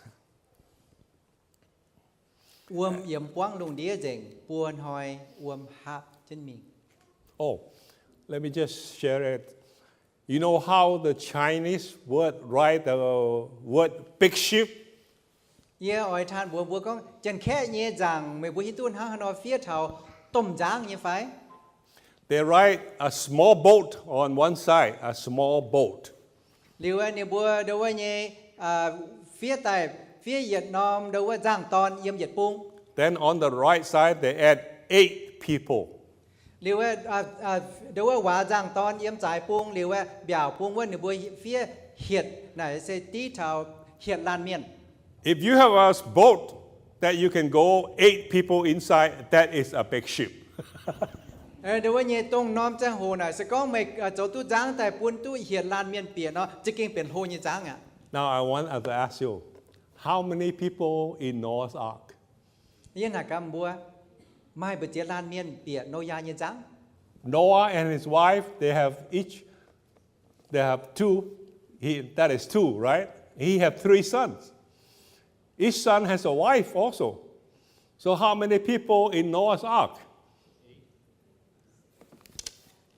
Wuom yiemx buangv lungh ndiev nzengc, buo hnoi wuom haapv jienv mingh. Oh, let me just share it. You know how the Chinese word, write the word big ship? Yie oix taan mbuox mbuo gorngv Janx-Kaeqv nyei nzaangc, meih mbuo hiuv duqv hnangv haaix nor fiev taux domh nzangv nyei fai? They write a small boat on one side, a small boat. Liuz aeqv, ninh mbuo ndau wuov nyei fiev daaih, fiev yietc norm ndau wuov nzangv-dorn yiem yietc bung. Then on the right side, they add eight people. Liuz aeqv, ndau wuov waac nzangv-dorn yiem zaaix bung, liuz aeqv, mbiaauc bung wuov ninh mbuo fiev hietc, naaic se div taux hietc laanh mienh. If you have a boat that you can go eight people inside, that is a big ship. Ndongc wuov nyei dongh norm ziangh hoc naaic, se gorngv meih zoux duqv nzangv daaih bun duqv hietc laanh mienh bieqc nor, za'gengh benx hlo nyei nzangv aqv. Now I want to ask you, how many people in Noah's ark? Yie naaic gaax mbuo, maaih mbu'ziex laanh mienh bieqc Noyaa nyei nzangv? Noah and his wife, they have each, they have two, he, that is two, right? He have three sons. Each son has a wife also. So how many people in Noah's ark?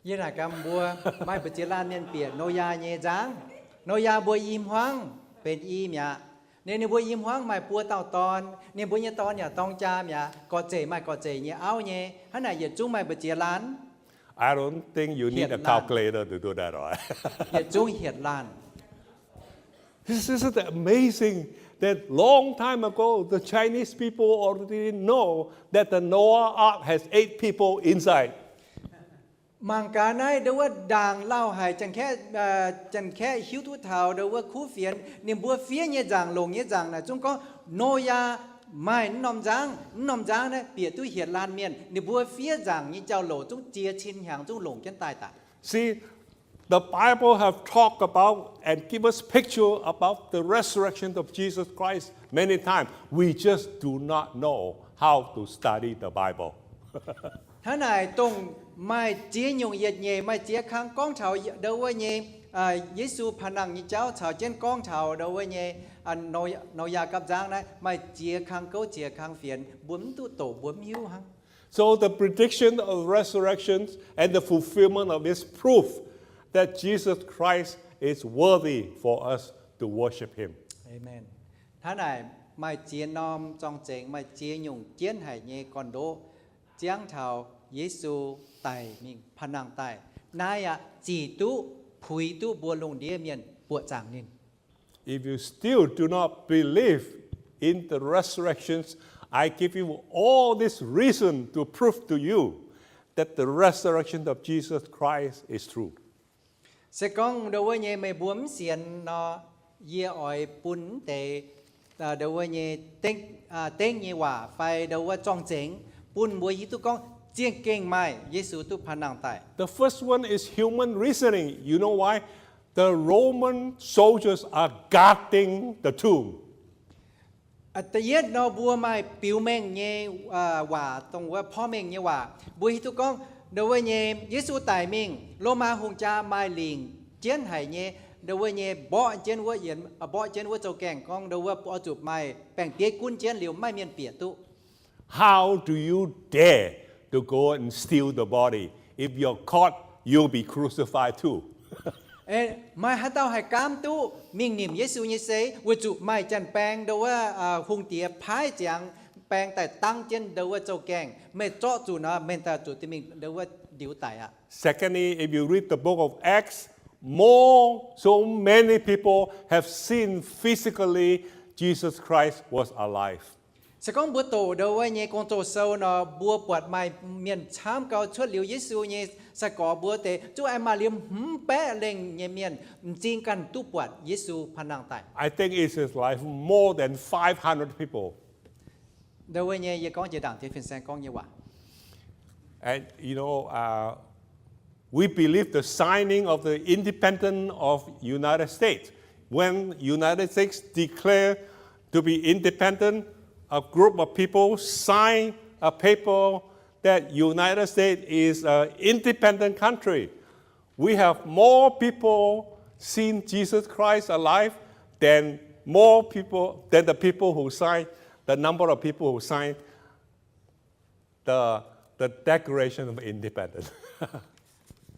Yie naaic gaax mbuo, maaih mbu'ziex laanh mienh bieqc Noyaa nyei nzangv? Noyaa mbuo i hmuangv benx i mi'aqv. Ninh, ninh mbuo i hmuangv maaih buo dauh dorn. Ninh mbuo nyei dorn yaac dorng jaa mi'aqv. Gorqv-zeic maaih gorqv-zeic nyei auv nyei. Hnangv naaic yietc zungv maaih mbu'ziex laanh? I don't think you need a calculator to do that, all right? Yietc zungv hietc laanh. This is amazing that long time ago, the Chinese people already know that the Noah Ark has eight people inside. Mangc gaax naaiv ndongc wuov ndaangc lauh haic, Janx-Kaeqv hiuv duqv taux ndongc wuov kuv fienx, ninh mbuo fiev nyei nzaangc, longc nyei nzaangc naaic zungv gorngv Noyaa maaih mv norm nzangv, mv norm nzangv naaiv bieqc duqv hietc laanh mienh. Ninh mbuo fiev nzaangc nyei jauv-louc zungv jiex cin hnyangx zungv longc jienv daaih daaih. See, the Bible have talked about and give us picture about the resurrection of Jesus Christ many times. We just do not know how to study the Bible. Hnangv naaic dongh maaih ziex nyungc yietc nyeic, maaih ziex kang gorngv taux ndongc wuov nyei Yesu panh nangh nyei jauv caux jienv gorngv taux ndongc wuov nyei Noyaa gapv nzangv naaiv maaih ziex kang gouv ziex kang fienx, mbuo mv duqv doqc, mbuo mv hiuv hnangv. So the prediction of resurrection and the fulfillment of this proof that Jesus Christ is worthy for us to worship him. Hnangv naaic maaih ziex norm zorng-zengx, maaih ziex nyungc jienv haic nyei gorn-ndoqv ziangv taux Yesu daic mingh panh nangh daaih. Naaiv aqv zic duqv, puix duqv mbuo lungh ndiev mienh buoqc zaangc ninh. If you still do not believe in the resurrections, I give you all this reason to prove to you that the resurrection of Jesus Christ is true. Se gorngv ndongc wuov nyei meih mbuo mv sienx nor, yie oix bun mv deix ndongc wuov nyei dengv nyei waac fai ndongc wuov zorng-zengx bun mbuo hiuv duqv gorngv zingh gengh maaih Yesu duqv panh nangh daaih. The first one is human reasoning. You know why? The Roman soldiers are guarding the tomb. Da'yietv nor mbuo maaih biux mengh nyei waac, dongh wuov porv mengh nyei waac. Mbuo hiuv duqv gorngv ndongc wuov nyei Yesu daic mingh, Lomaa hungh jaa maaih lingc jienv haic nyei, ndongc wuov nyei mborqv jienv wuov yienx, mborqv jienv wuov zouv-gaengh gorngv ndongc wuov oix zuqc maaih baeng-bieiv gunv jienv liuz maiv maaih mienh bieqc duqv. How do you dare to go and steal the body? If you're caught, you'll be crucified too. Maaih haaix dauh haih gaamv duqv mingh nimc Yesu nyei sei, weic zuqc maaih janx-baeng ndongc wuov hungh diex paaiv ziangx baeng daaih dangv jienv ndongc wuov zouv-gaengh. Meih zorqv zuqc nor, meih daaih zuqc duqv mingh ndongc wuov ndiux daic aqv. Secondly, if you read the book of Acts, more, so many people have seen physically Jesus Christ was alive. Se gorngv mbuo doqc ndongc wuov nyei Gong-Zoh sou nor, mbuo buatc maaih mienh camv gau cuotv liuz Yesu nyei sai-gorx mbuo deix zungv aengx maaih liuz hmz baeqv lengh nyei mienh m'zing ganh duqv buatc Yesu panh nangh daaih. I think it is like more than five hundred people. Ndongc wuov nyei yie gorngv jiex ndaangc diex fin-saeng gorngv nyei waac. And you know, uh, we believe the signing of the independence of United States. When United States declared to be independent, a group of people signed a paper that United States is an independent country. We have more people seen Jesus Christ alive than more people, than the people who signed, the number of people who signed the, the Declaration of Independence.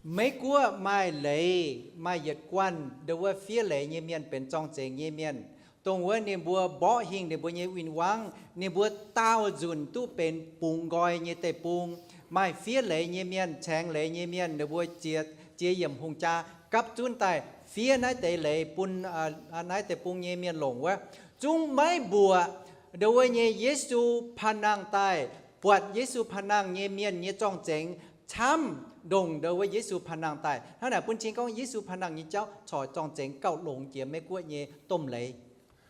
Meiv-Guoqv maaih leiz, maaih yietc guanh ndongc wuov fiev leiz nyei mienh benx zorng-zengx nyei mienh, dongh wuov ninh mbuo mborqv hingh ninh mbuo nyei win-wangv, ninh mbuo daauh nzunc duqv benx bungx nqoi nyei deic-bung. Maaih fiev leiz nyei mienh, caengx leiz nyei mienh, ninh mbuo ziex, ziex yiemc hungh jaa gapv zunv daaih fiev naaiv deix leiz bun naaiv deic-bung nyei mienh longc wuov. Zungv maiv mbuoqc ndongc wuov nyei Yesu panh nangh daaih, buatc Yesu panh nangh nyei mienh nyei zorng-zengx camv ndongc ndongc wuov Yesu panh nangh daaih. Hnangv naaic bun cing gorngv Yesu panh nangh nyei jauv corc zorng-zengx gauh longx jiex Meiv-Guoqv nyei domh leiz.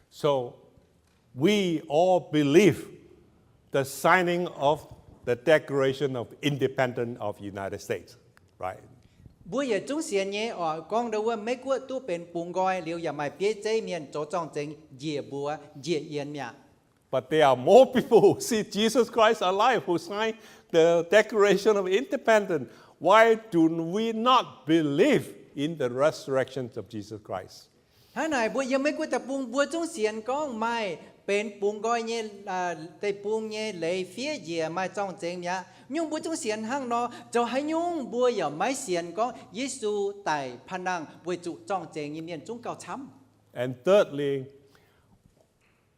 So we all believe the signing of the Declaration of Independence of United States, right? Mbuo yietc zungv sienx nyei oc, gorngv ndau wuov Meiv Guoqv duqv benx bungx nqoi liuz yaac maaih bieiv zeiv mienh zoux zorng-zengx njiec mbuox njiec yienx mi'aqv. But there are more people who see Jesus Christ alive who signed the Declaration of Independence. Why do we not believe in the resurrection of Jesus Christ? Hnangv naaic, mbuo yiem Meiv Guoqv deic-bung mbuo zungv sienx gorngv maaih benx bungx nqoi nyei, aa, deic-bung nyei leiz fiev njiec maaih zorng-zengx mi'aqv. Nyungc mbuo zungv sienx hnangv nor, zoux haaix nyungc mbuo yaac maiv sienx gorngv Yesu daic paan nangh weic zuqc zorng-zengx nyei mienh zungv gauh camv. And thirdly,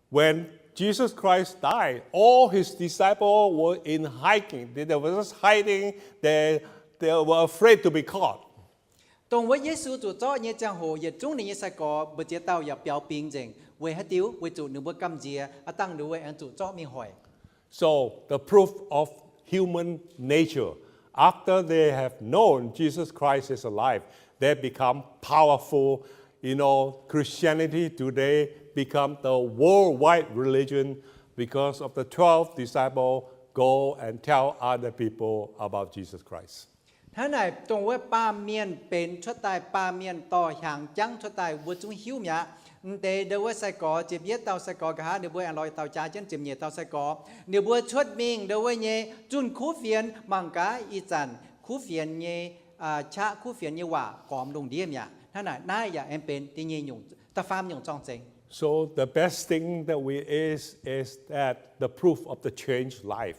when Jesus Christ died, all his disciples were in hiding. They, they were just hiding. They, they were afraid to be caught. Dongh wuov Yesu zuqc zorqv nyei ziangh hoc, yietc zungv ninh nyei sai-gorx mbu'ziex dauh yaac biaux bingx nzengc. Weic haaix diuc? Weic zuqc ninh mbuo gamh nziex aqv, dangh ninh mbuo aengx zuqc zorqv mingh hoic. So the proof of human nature, after they have known Jesus Christ is alive, they become powerful. You know, Christianity today become the worldwide religion because of the twelve disciples go and tell other people about Jesus Christ. Hnangv naaic, dongh wuov baamh mienh benx cuotv daaih, baamh mienh dorh hiaangx jangv cuotv daaih, mbuo zungv hiuv mi'aqv. M'deix ndau wuov sai-gorx, ziepc yietv dauh sai-gorx nqa'haav, ninh mbuo aengx lorz dauh jaax jienv ziepc nyeic dauh sai-gorx. Ninh mbuo cuotv mingh ndau wuov nyei zunh kuv fienx, mangc gaax ih zanc kuv fienx nyei, aa, qaqv kuv fienx nyei waac gormx lungh ndiev mi'aqv. Hnangv naaic, naaiv yaac aengx benx da'nyeic nyungc, da'faam nyungc zorng-zengx. So the best thing that we is, is that the proof of the changed life.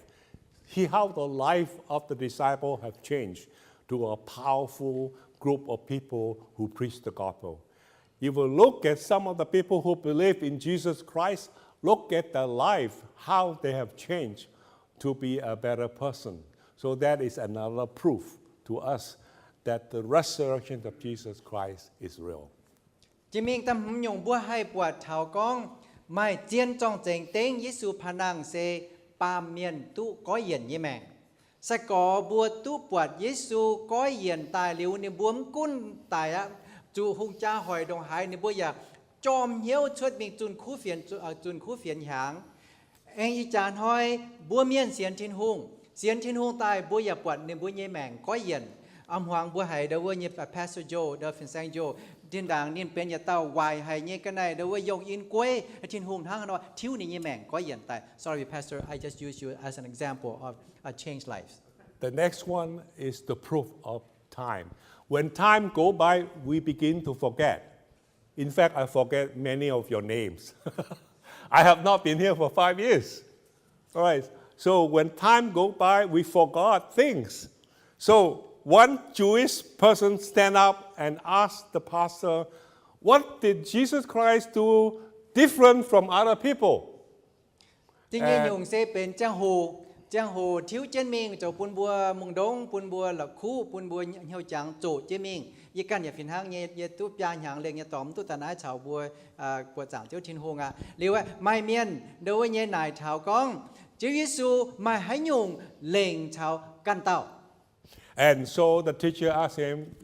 See how the life of the disciple have changed to a powerful group of people who preach the gospel. If we look at some of the people who believe in Jesus Christ, look at their life, how they have changed to be a better person. So that is another proof to us that the resurrection of Jesus Christ is real. Jiex mingh da'hmz nyungc mbuo haih buatc taux gorngv maaih zien zorng-zengx dengv Yesu paan nangh se baamh mienh duqv goiv yienc nyei maengc. Sai-gorx mbuo duqv buatc Yesu goiv yienc daaih liuz, ninh mbuo mv gunv daic aqv, zuqc hungh jaa hoic ndongc haaix, ninh mbuo yaac jorm hnyouv cuotv mingh zunh kuv fienx, zunh kuv fienx hiaangx. Aengx ih jaax hnoi mbuo mienh sienx Tin-Hungh, sienx Tin-Hungh daaih mbuo yaac buatc ninh mbuo nyei maengc goiv yienc. A'hmuangx mbuo haiz ndau wuov nyei Pastor Joe, ndau Fin-Saeng Joe, zinh ndaangc ninh benx yietc dauh waaic haic nyei ga'naaiv, ndau wuov yongh in gueiv Tin-Hungh hnangv haaix nor tiuv ninh nyei maengc goiv yienc daaih. Sorry, Pastor, I just use you as an example of a changed life. The next one is the proof of time. When time go by, we begin to forget. In fact, I forget many of your names. I have not been here for five years. All right. So when time go by, we forgot things. So one Jewish person stand up and ask the pastor, "What did Jesus Christ do different from other people?" Da'nyeic nyungc se benx ziangh hoc, ziangh hoc tiuv jienv mingh zoux bun mbuo mungh ndongv, bun mbuo la'kuqv, bun mbuo hnyouv jangx zoqc jienv mingh. Yie ganh yaac fih hnangv nyei, yie duqv biaa hnyangx lengh nyei dorngx mv duqv daaih naaiv caux mbuo buoqc zaangc Ziouv Tin-Hungh aqv. Liuz aeqv, maaih mienh ndau wuov nyei naaic taux gorngv, Ziouv Yesu maaih haaix nyungc lengc caux ganh dauh? And so the teacher asked him,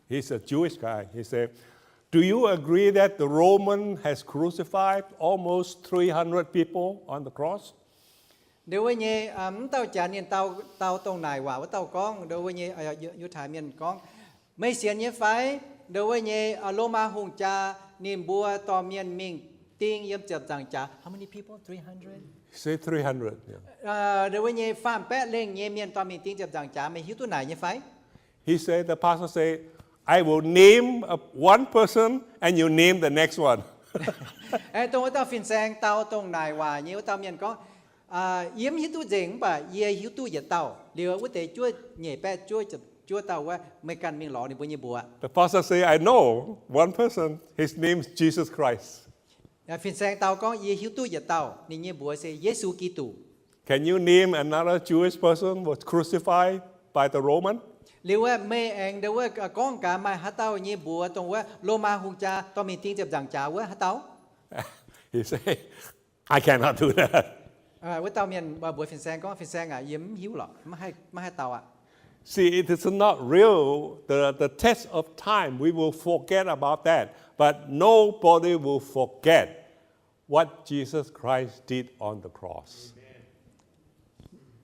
he's a Jewish guy, he said, "Do you agree that the Roman has crucified almost three hundred people on the cross?" Ndau wuov nyei, mv dauh jaax ninh dau, dau dongh naaic waac wuov dauh gorngv, ndau wuov nyei Yiutai mienh gorngv, Meih sienx nyei fai? Ndau wuov nyei Lomaa hungh jaa ninh mbuo dorh mienh mingh ding yiem ziepc nzaangc jaax. How many people? Three hundred? Say three hundred, yeah. Ndau wuov nyei faam baeqv lengh nyei mienh dorh mingh ding ziepc nzaangc jaax. Meih hiuv duqv naaic nyei fai? He said, the pastor said, "I will name a, one person and you name the next one." Dongh wuov dauh fin-saeng dau dongh naaic waac nyei wuov dauh mienh gorngv, Yie mv hiuv duqv nzengc, mv baac yie hiuv duqv yietc dauh. Liuz wuov deix juov nyeic baeqv juov, juov dauh wuov, meih ganh mingh lorz ninh mbuo nyei mbuox. The pastor say, "I know one person. His name is Jesus Christ." Fin-saeng dau gorngv, Yie hiuv duqv yietc dauh, ninh nyei mbuox se Yesu Giduc. Can you name another Jewish person was crucified by the Roman? Liuz wuov meih aengx ndau wuov gorngv gaax maaih haaix dauh nyei mbuox dongh wuov Lomaa hungh jaa dorh mingh ding ziepc nzaangc jaax wuov haaix dauh? He said, "I cannot do that." Wuov dauh mienh mbuox fin-saeng gorngv, Fin-saeng aac, yie mv hiuv lorqc, maiv haih, maiv haih dau aqv. See, it is not real, the, the test of time. We will forget about that. But nobody will forget what Jesus Christ did on the cross.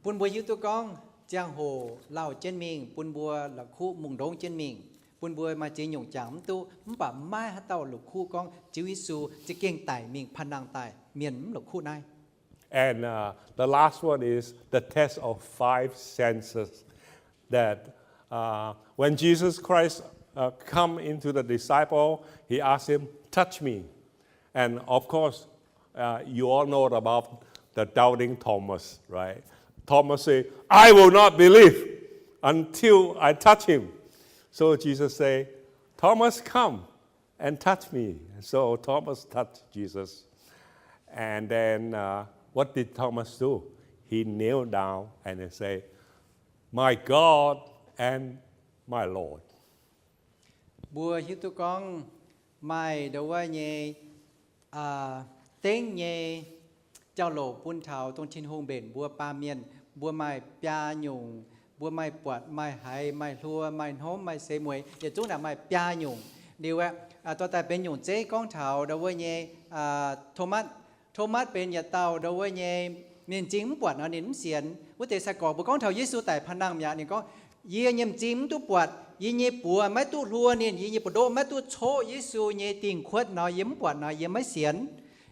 Bun mbuo hiuv duqv gorngv ziangh hoc lauh jienv mingh, bun mbuo la'kuqv mungh ndongv jienv mingh, bun mbuo maaih ziex nyungc jangx mv duqv. Mv baac maiv maaih haaix dauh la'kuqv gorngv Ziouv Yesu za'gengh daic mingh panh nangh daaih. Mienh mv la'kuqv naaiv. And uh, the last one is the test of five senses. That uh, when Jesus Christ uh, come into the disciple, he asked him, "Touch me." And of course, uh, you all know about the doubting Thomas, right? Thomas say, "I will not believe until I touch him." So Jesus say, "Thomas, come and touch me." So Thomas touched Jesus. And then uh, what did Thomas do? He kneeled down and he say, "My God and my Lord." Mbuo hiuv duqv gorngv maaih ndau wuov nyei, aa, dengv nyei jauv-louc bun taux dongh Tin-Hungh mbenc mbuo baamh mienh. Mbuo maaih biaa nyungc. Mbuo maaih buatc, maaih haiz, maaih hluo, maaih hnomv, maaih seix mueiz, yietc zungv naaic maaih biaa nyungc. Liuz aeqv, dorh daaih benx nyungc zeiv gorngv taux ndau wuov nyei, aa, Tomatv. Tomatv benx yietc dauh ndau wuov nyei, ninh m'zing mv buatc nor ninh mv sienx. Wuov deix sai-gorx mbuo gorngv taux Yesu daic panh nangh mi'aqv, ninh gorngv, "Yie nyei m'zing mv duqv buatc, yie nyei buoz maiv duqv hluo ninh, yie nyei buoz-ndoqv maiv duqv coqv Yesu nyei dingh kuotv nor, yie mv buatc nor, yie maiv sienx."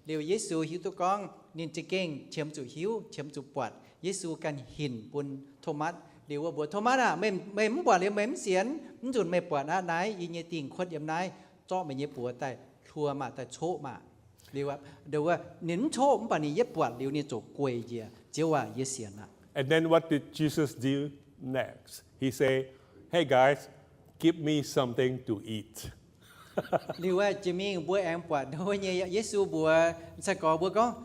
Liuz Yesu hiuv duqv gorngv ninh za'gengh qiemx zuqc hiuv, qiemx zuqc buatc. Yesu ganh hinc bun Tomatv. Liuz wuov mbuox, "Tomatv aah, meih, meih mv buatc liuz meih mv sienx, mv nzunc meih buatc aqv. Naaiv yie nyei dingh kuotv yiem naaiv. Zorqv meih nyei buoz daaih hluo maah, daaih coqv maah." Liuz, ninh mv coqv, mv baac ninh yietv buatc liuz ninh ziouc gueic njiec, "Ziouv aac, yie sienx aqv." And then what did Jesus do next? He say, "Hey guys, give me something to eat." Liuz aeqv, jiex mingh mbuo aengx buatc ndau wuov nyei Yesu mbuox sai-gorx mbuo gorngv,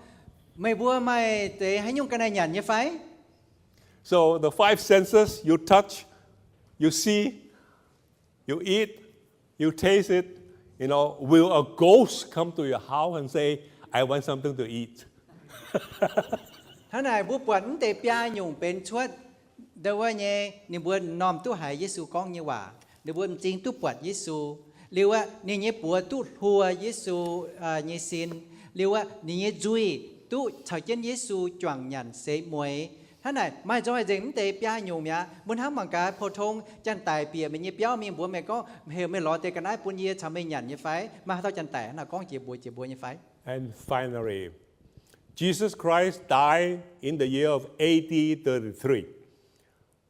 "Meih mbuo maaih deix haaix nyungc ga'naaiv nyanc nyei fai?" So the five senses, you touch, you see, you eat, you taste it, you know, will a ghost come to your house and say, "I want something to eat"? Hnangv naaic mbuo buatc mv deix biaa nyungc benx cuotv ndau wuov nyei, ninh mbuo m'normh duqv haiz Yesu gorngv nyei waac. Ninh mbuo m'zing duqv buatc Yesu. Liuz aeqv, ninh nyei buoz duqv hluo Yesu nyei sin. Liuz aeqv, ninh nyei nzuih duqv caux jienv Yesu juangc nyanc seix mueiz. Hnangv naaic maaih nzorng haic nzengc mv deix biaa nyungc mi'aqv. Mbuo hnamv mangc gaax, pou-tong janx-daic bieqc meih nyei biauv mingh mbuox meih gorngv, "Heuc meih lorz deix ga'naaiv bun yie caux meih nyanc nyei fai?" Maaih haaix dauh janx-daic hnangv naaic gorngv jiex mbuox jiex mbuo nyei fai? And finally, Jesus Christ died in the year of A D thirty-three.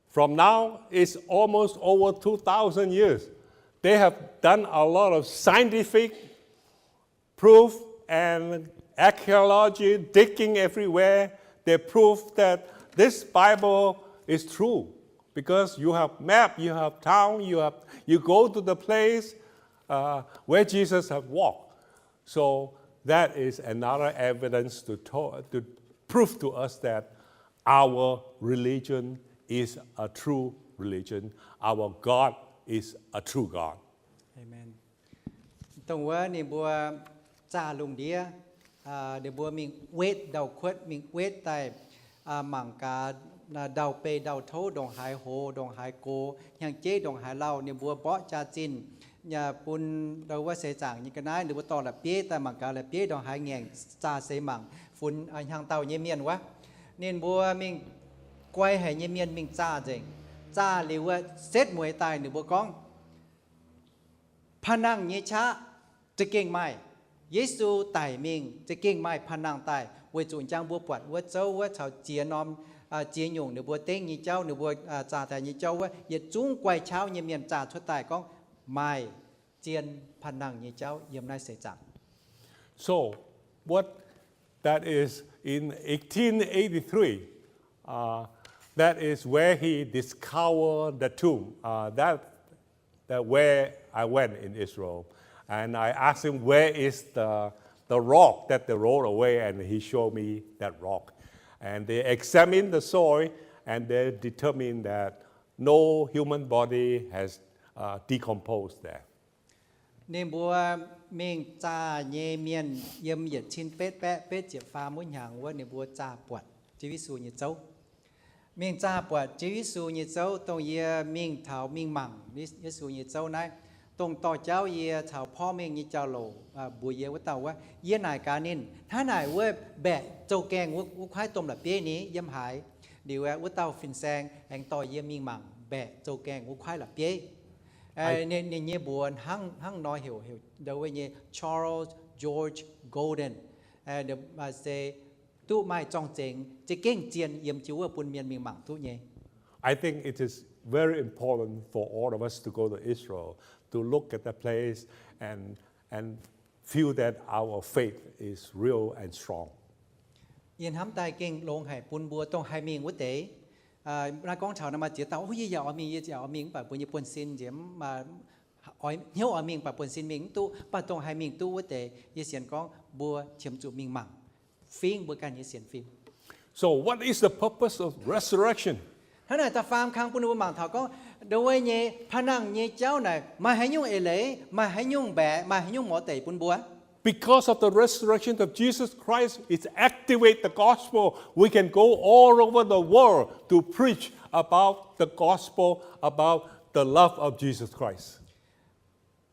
From now, it's almost over two thousand years. They have done a lot of scientific proof and archaeology, digging everywhere. They prove that this Bible is true because you have map, you have town, you have, you go to the place uh, where Jesus have walked. So that is another evidence to, to, to prove to us that our religion is a true religion. Our God is a true God. Amen. Dongh wuov ninh mbuo zaah lungh ndiev, ninh mbuo mingh wetv ndau-kuotv, mingh wetv daaih mangc gaax ndau-beih ndau-touv ndongc haaix hoz, ndongc haaix gox, hnyangx-jeiv ndongc haaix lauh, ninh mbuo mborqv jaa-zinh bun ndau wuov seix zaangc nyei ga'naaiv, ninh mbuo dorh la'bieiv daaih mangc gaax la'bieiv ndongc haaix ngaengc, zaah seix mangc, funx hnyangx-daauh nyei mienh wuov. Ninh mbuo mingh guai haic nyei mienh mingh zaah nzengc. Zaah liuz wuov setv mueiz daaih ninh mbuo gorngv, panh nangh nyei qaqv za'gengh maaih. Yesu daic mingh za'gengh maaih panh nangh daaih, weic zuqc njang mbuo buatc wuov zouv wuov caux ziex norm, ziex nyungc ninh mbuo dengv nyei jauv, ninh mbuo zaah daaih nyei jauv wuov, yietc zungv guai qaqv nyei mienh zaah cuotv daaih gorngv maaih zien panh nangh nyei jauv yiem naaiv seix zaangc. So, what that is in eighteen eighty-three, uh, that is where he discovered the tomb. Uh, that that where I went in Israel. And I asked him, "Where is the, the rock that they rolled away?" And he showed me that rock. And they examined the soil and they determined that no human body has uh, decomposed there. Ninh mbuo mingh zaah nyei mienh yiem yietc cin betv baeqv betv ziepc faam wuov hnyangx wuov ninh mbuo zaah buatc Ziouv Yesu nyei zouv. Mingh zaah buatc Ziouv Yesu nyei zouv, dongh yie mingh taux mingh mangc Yesu nyei zouv naaiv, dongh dorh jauv yie caux porv mengh nyei jauv-louc mbuox yie wuov dauh wuov, yie naaic gaax ninh, hnangv naaic wuov mbaeqc zouv gaengh wuov kuaaiv domh la'bieiv ni yiem haaix. Liuz wuov dauh fin-saeng aengx dorh yie mingh mangc mbaeqc zouv-gaengh wuov kuaaiv la'bieiv. Ninh nyei mbuox hnangv nor heuc, heuc ndau wuov nyei Charles George Golden. Se duqv maaih zorng-zengx za'gengh zien yiem jienv wuov bun mienh mingh mangc duqv nyei. I think it is very important for all of us to go to Israel to look at the place and, and feel that our faith is real and strong. Yie hnamv daaih gengh longx haic bun mbuo dongh haih mingh wuov deix. Naaiv gorngv taux naaiv maaih ziex dauh, o, yie yaac oix mingh, yie yaac oix mingh, mv baac mbuo nyei buonv-sin nziex, hnyouv oix mingh, mv baac buonv-sin mingh mv duqv. Mv baac dongh haih mingh duqv wuov deix, yie sienx gorngv mbuo qiemx zuqc mingh mangc fingx mbuo ganh nyei sienx fim. So what is the purpose of resurrection? Hnangv naaic da'faam kang bun ninh mbuo mangc taux gorngv ndau wuov nyei panh nangh nyei jauv naaic maaih haaix nyungc eix leiz, maaih haaix nyungc mbaeqc, maaih haaix nyungc mor deic bun mbuo. Because of the resurrection of Jesus Christ, it activate the gospel. We can go all over the world to preach about the gospel, about the love of Jesus Christ.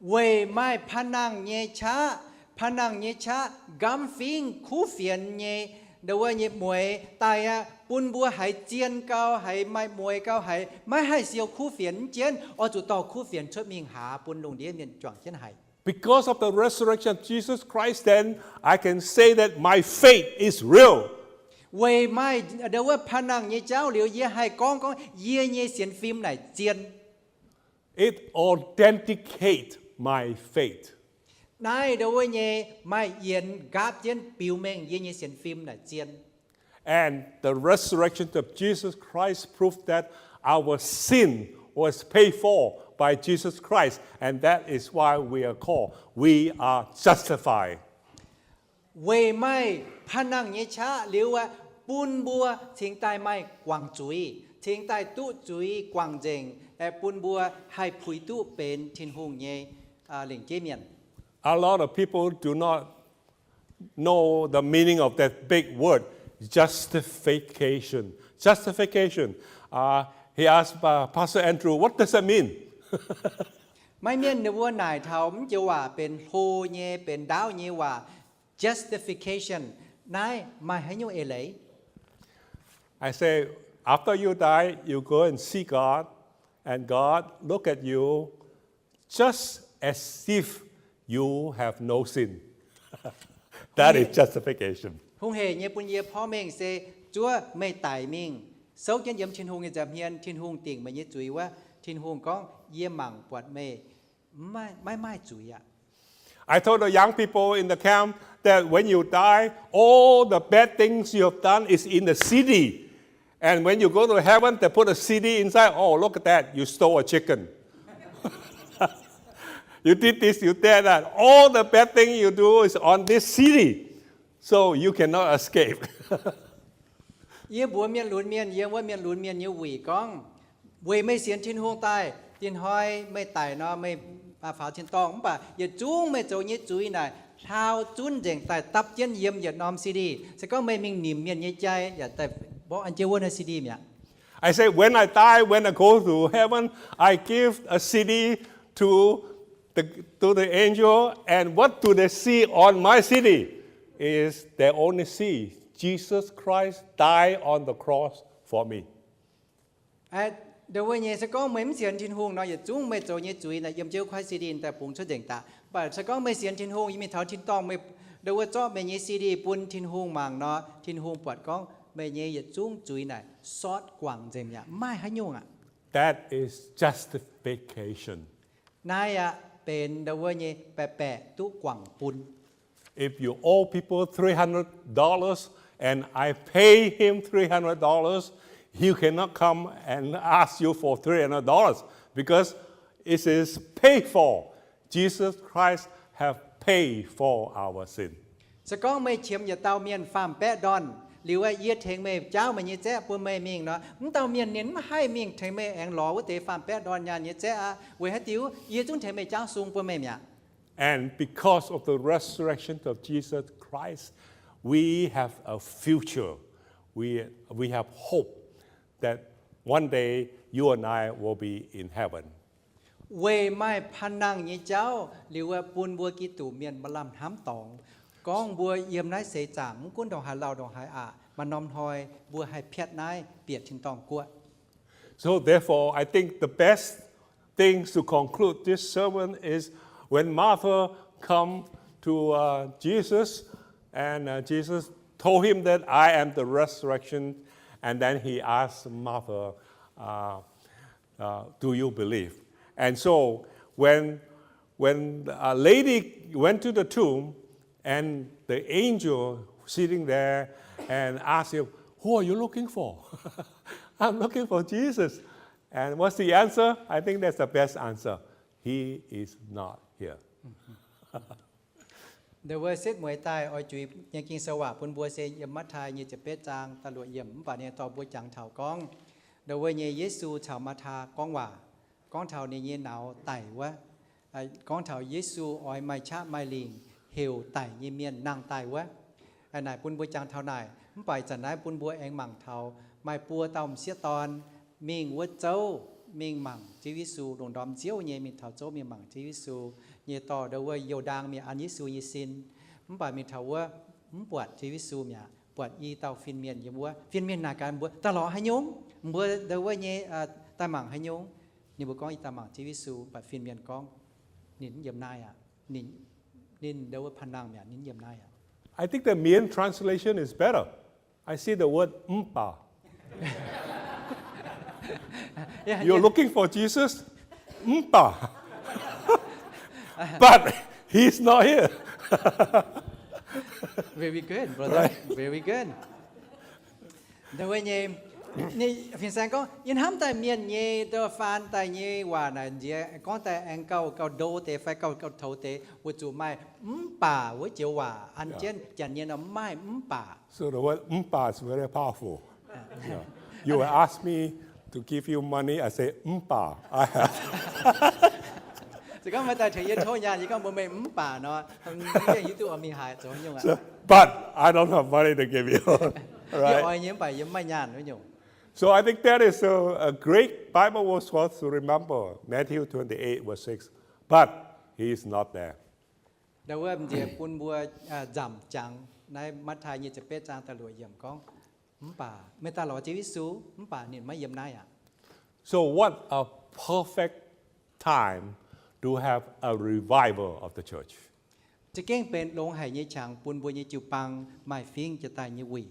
Weic maaih panh nangh nyei qaqv, panh nangh nyei qaqv nqamv fingx kuv fienx nyei ndau wuov nyei mueix daaih aqv, bun mbuo haiz zien gau, haiz maaih mueix gau, haiz maiv haih siou kuv fienx jienv, oix zuqc dorh kuv fienx cuotv mingh haaz bun lungh ndiev mienh juangc jienv haiz. Because of the resurrection of Jesus Christ, then I can say that my faith is real. Weic maaih ndau wuov panh nangh nyei jauv liuz, yie haih gorngv gorngv yie nyei sienx fim naaic zien. It authenticate my faith. Naaiv ndau wuov nyei maaih yienx nqaapv jienv biux mengh yie nyei sienx fim naaic zien. And the resurrection of Jesus Christ proved that our sin was paid for by Jesus Christ, and that is why we are called, we are justified. Weic maaih panh nangh nyei qaqv liuz aqv, bun mbuo cingx daaih maaih guangc zuiz, cingx daaih duqv zuiz guangc nzengc, bun mbuo haih puix duqv benx Tin-Hungh nyei lingc jeiv mienh. A lot of people do not know the meaning of that big word, justification. Justification. Uh, he asked, uh, Pastor Andrew, what does that mean? Maiv mienh ninh mbuo naaic taux mv joux waac benx hlo nyei, benx ndaauv nyei waac, justification. Naaiv maaih haaix nyungc eix leiz? I say, after you die, you go and see God, and God look at you just as if you have no sin. That is justification. Hungh hec nyei bun yie porv mengh se zuov meih daic mingh, souv jienv yiem Tin-Hungh nyei nza'hmien, Tin-Hungh dingc meih nyei zuiz wuov, Tin-Hungh gorngv, yie mangc buatc meih maiv maaih zuiz aqv. I told the young people in the camp that when you die, all the bad things you have done is in the city. And when you go to heaven, they put a C D inside. Oh, look at that. You stole a chicken. You did this, you did that. All the bad thing you do is on this city. So you cannot escape. Yie mbuox mienh lunx mienh yiem wuov mienh lunx mienh nyei wuic gorngv, weic meih sienx Tin-Hungh daaih, dinh hnoi meih daic nor, meih faaux tin-dorngh, mv baac yietc zungv meih zoux nyei zuiz naaic hlaau zunv nzengc daaih dapv jienv yiem yietc norm C D. Se gorngv meih mingh nimc mienh nyei jai, yaac daaih mborqv an jienv wuov naaiv C D mi'aqv. I say, when I die, when I go to heaven, I give a C D to the, to the angel, and what do they see on my C D? Is they only see Jesus Christ die on the cross for me. Ndau wuov nyei, se gorngv meih mv sienx Tin-Hungh nor, yietc zungv meih zoux nyei zuiz naaic yiem jienv kuaaiv C D daaih bungx cuotv nzengc daaih. Mv baac se gorngv meih sienx Tin-Hungh, yie mingh taux tin-dorngh, meih ndau wuov zorqv meih nyei C D bun Tin-Hungh mangc nor, Tin-Hungh buatc gorngv meih nyei yietc zungv zuiz naaic sortv guangc nzengc mi'aqv, mv maaih haaix nyungc aqv. That is justification. Naaiv aqv benx ndau wuov nyei baeqc baeqc duqv guangc bun. If you owe people three hundred dollars and I pay him three hundred dollars, he cannot come and ask you for three hundred dollars because it is paid for. Jesus Christ have paid for our sin. Se gorngv meih qiemx yietc dauh mienh faam-baeqv ndorn, liuz yie tengx meih jaauv meih nyei zaeqv bun meih mingh nor, mv dauh mienh ninh mv haih mingh tengx meih aengx lorz wuov deix faam-baeqv ndorn nyaanh nyei zaeqv aqv. Weic haaix diuc? Yie zungv tengx meih jaauv sung bun meih mi'aqv. And because of the resurrection of Jesus Christ, we have a future. We, we have hope that one day you and I will be in heaven. Weic maaih panh nangh nyei jauv liuz, bun mbuo Giduc mienh maaih lamh hnamv dorngx. Gorngv mbuo yiem naaiv seix zaangc, mv gunv ndongc haaix lauh ndongc haaix aqv, maaih norm hnoi mbuo haih piatv naaiv bieqc tin-dorngh guoqv. So therefore, I think the best thing to conclude this sermon is when Martha come to, uh, Jesus, and, uh, Jesus told him that, "I am the resurrection," and then he asked Martha, uh, uh, "Do you believe?" And so when, when a lady went to the tomb and the angel sitting there and asked him, "Who are you looking for?" "I'm looking for Jesus." And what's the answer? I think that's the best answer. "He is not here." Ndau wuov setv mueiz daaih oix juix nyei Ging-Sou waac bun mbuo se yiem Matv^tai nyei ziepc betv zaang da'luoqc yiemc, mv baac ninh dorh mbuo jangx taux gorngv, ndau wuov nyei Yesu caux Matv^taa gorngv waac, gorngv taux ninh nyei nauz daic wuov, gorngv taux Yesu oix maaih qaqv maaih lingc heuc daic nyei mienh nangh daaih wuov. Naaic bun mbuo jangx taux naaic, mv baac ih zanc naaiv bun mbuo aengx mangc taux maaih buo dauh m'sieqv dorn mingh wuov zouv, mingh mangc Ziouv Yesu, lungh ndorm nziouv nyei mingh taux zouv mingh mangc Ziouv Yesu nyei dorh ndau wuov youh ndaang mingh an Yesu nyei sin. Mv baac mingh taux wuov mv buatc Ziouv Yesu mi'aqv, buatc i dauh fin-mienh yiem wuov. Fin-mienh naaic gaax mbuo, "Daaih lorz haaix nyungc? Mbuo ndau wuov nyei daaih mangc haaix nyungc?" Ninh mbuo gorngv, "Yie daaih mangc Ziouv Yesu." Mv baac fin-mienh gorngv, "Ninh mv yiem naaiv aqv. Ninh, ninh ndau wuov panh nangh mi'aqv, ninh mv yiem naaiv aqv." I think the Mien translation is better. I see the word mv baac. You're looking for Jesus? Mv baac. But he's not here. Very good, brother. Right? Very good. Ndau wuov nyei, ninh fin-saeng gorngv, yie hnamv daaih mienh nyei, ndau faan daaih nyei waac naaic nziex gorngv daaih aengx gauh, gauh ndo deix fai gauh, gauh toux deix, weic zuqc maaih mv baac wuov joux waac an jienv, Janx nyei nor mv maaih mv baac. So the word mv baac is very powerful. You will ask me to give you money, I say, mv baac, I have. Se gorngv meih daaih tengx yie tov nyaanh, yie gorngv mbuox meih mv baac nor, yie hiuv duqv oix mingh haaix zoux nyungc aqv. So, but I don't have money to give you. Yie oix nyei mv baac yie mv maaih nyaanh wuov nyungc. So I think that is a, a great Bible verse for us to remember, Matthew twenty-eight, verse six. But he is not there. Ndau wuov nziex bun mbuo nzamc jangx naaiv Matv^tai nyei ziepc betv zaang da'luoqc yiemc gorngv, mv baac meih daaih lorz Ziouv Yesu, mv baac ninh maiv yiem naaiv aqv. So what a perfect time to have a revival of the church. Za'gengh benx longx haic nyei qangx bun mbuo nyei jiu-baang maaih fingx jiex daaih nyei wuic.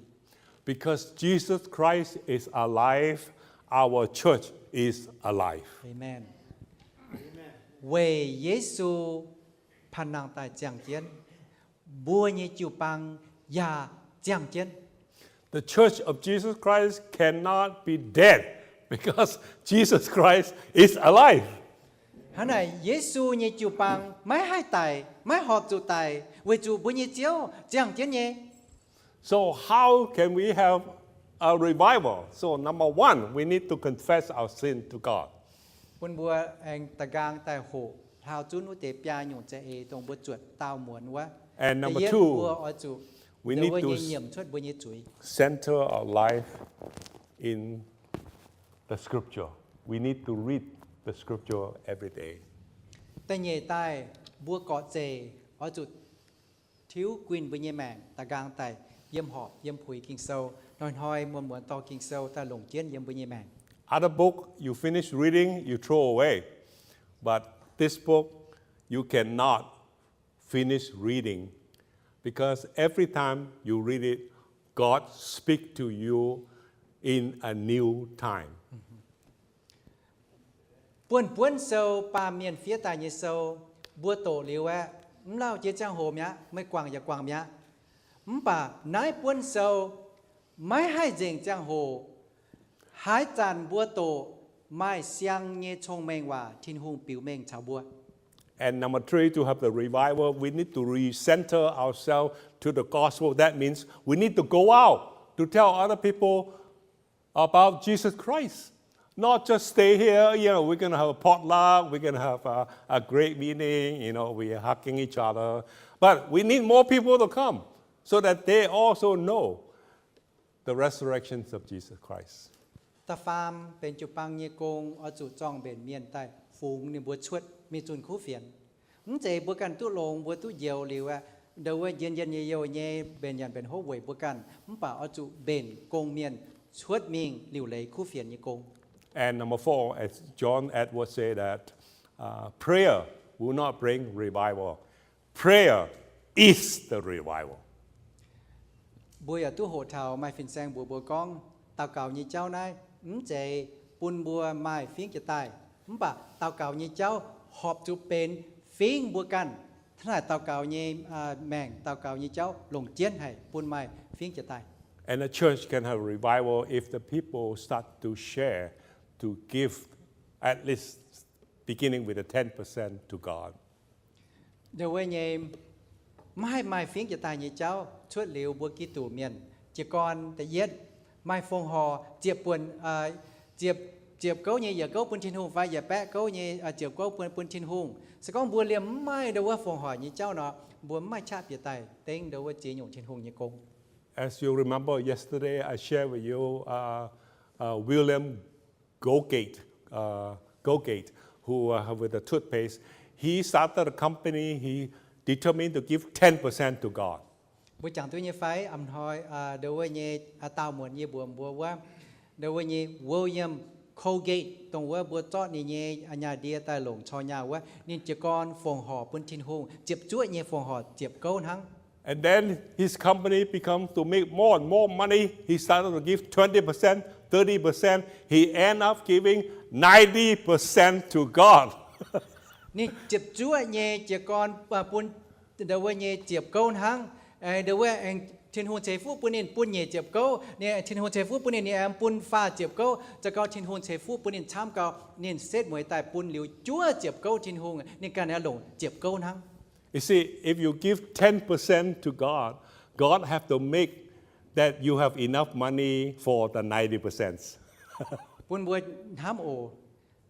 Because Jesus Christ is alive, our church is alive. Amen. Weic Yesu panh nangh daaih ziangh jienv, mbuo nyei jiu-baang yaac ziangh jienv. The Church of Jesus Christ cannot be dead because Jesus Christ is alive. Hnangv naaic, Yesu nyei jiu-baang maiv haih daic, maiv horpc zuqc daic, weic zuqc mbuo nyei Ziouv ziangh jienv nyei. So how can we have a revival? So number one, we need to confess our sin to God. Bun mbuo aengx da'nqaang daaih hoqc hlaau zunv wuov deix biaa nyungc za'eix dongh mbuo zuotc daauh muonz wuov. And number two, mbuo oix zuqc we need to nyiemc cuotv mbuo nyei zuiz. Center our life in the scripture. We need to read the scripture every day. Da'nyeic daaih, mbuo gorqv zeic oix zuqc tiuv guinh mbuo nyei maengc da'nqaang daaih yiem horpc yiem puix Ging-Sou, hnoi-hnoi muonz-muonz dorh Ging-Sou daaih longc jienv yiem mbuo nyei maengc. Other book you finish reading, you throw away. But this book, you cannot finish reading, because every time you read it, God speak to you in a new time. Buonv-buonv sou baamh mienh fiev daaih nyei sou, mbuo doqc liuz aeqv, mv lauh jiex ziangh hoc mi'aqv, meih guangc yaac guangc mi'aqv. Mv baac naaiv buonv sou maiv haih nzengc ziangh hoc. Haaix zanc mbuo doqc, maaih siang nyei cong-mengh waac Tin-Hungh biux mengh caux mbuo. And number three, to have the revival, we need to recenter ourselves to the gospel. That means we need to go out to tell other people about Jesus Christ. Not just stay here, you know, we're gonna have a potluck, we're gonna have a, a great meeting, you know, we're hugging each other. But we need more people to come so that they also know the resurrections of Jesus Christ. Da'faam benx jiu-baang nyei gong, oix zuqc zorng-mbenc mienh daaih fungx ninh mbuo cuotv mingh zunh kuv fienx. Mv zeiz mbuo ganh duqv longx, mbuo duqv njoux liuz aeqv, Ndau wuov njien-njien nyei youh nyei mbenc nyanc mbenc hopv weic mbuo ganh, mv baac oix zuqc mbenc gong-mienh cuotv mingh liuc leiz kuv fienx nyei gong. And number four, as John Edwards said that, uh, prayer will not bring revival. Prayer is the revival. Mbuo yaac duqv hoqc taux maaih fin-saeng mbuox mbuo gorngv, daux gaux nyei jauv naaiv mv zeiz bun mbuo maaih fingx jiex daaih, mv baac daux gaux nyei jauv horpc zuqc benx fingx mbuo ganh. Hnangv naaic daux gaux nyei maengc, daux gaux nyei jauv longc jienv haic bun maaih fingx jiex daaih. And the church can have revival if the people start to share, to give at least beginning with the ten percent to God. Ndau wuov nyei, maiv haih maaih fingx jiex daaih nyei jauv cuotv liuz mbuo Giduc mienh. Jiez gorn da'yietv, maaih fongc horc ziepc buonc, ziepc, ziepc gouv nyei yietc gouv bun Tin-Hungh fai yietc baeqv gouv nyei ziepc gouv bun, bun Tin-Hungh. Se gorngv mbuo liemh mv maaih ndau wuov fongc horc nyei jauv nor, mbuo mv maaih qaqv bieqc daaih dengv ndau wuov ziex nyungc Tin-Hungh nyei gong. As you remember yesterday, I shared with you, uh, uh, William Goldgate, uh, Goldgate, who, uh, with the toothpaste, he started a company, he determined to give ten percent to God. Mbuo jangx duqv nyei fai, a'hnoi ndau wuov nyei daauh muonz yie mbuox mbuo wuov, ndau wuov nyei William Colgate, dongh wuov mbuo zorqv ninh nyei nyaah ndie daaih longc cor nyaah wuov, ninh jiez gorn fongc horc bun Tin-Hungh ziepc zuoqv nyei fongc horc ziepc gouv hnangv. And then his company becomes to make more and more money. He started to give twenty percent, thirty percent. He end up giving ninety percent to God. Ninh ziepc zuoqv nyei jiez gorn bun ndau wuov nyei ziepc gouv hnangv. Ndau wuov Tin-Hungh ceix fuqv bun ninh bun nyic ziepc gouv, ninh, Tin-Hungh ceix fuqv bun ninh, ninh aengx bun faah ziepc gouv. Za'gengh Tin-Hungh ceix fuqv bun ninh camv gau, ninh setv mueiz daaih bun liuz juov ziepc gouv Tin-Hungh, ninh ganh aengx longc ziepc gouv hnangv. You see, if you give ten percent to God, God have to make that you have enough money for the ninety percent. Bun mbuo hnamv oc.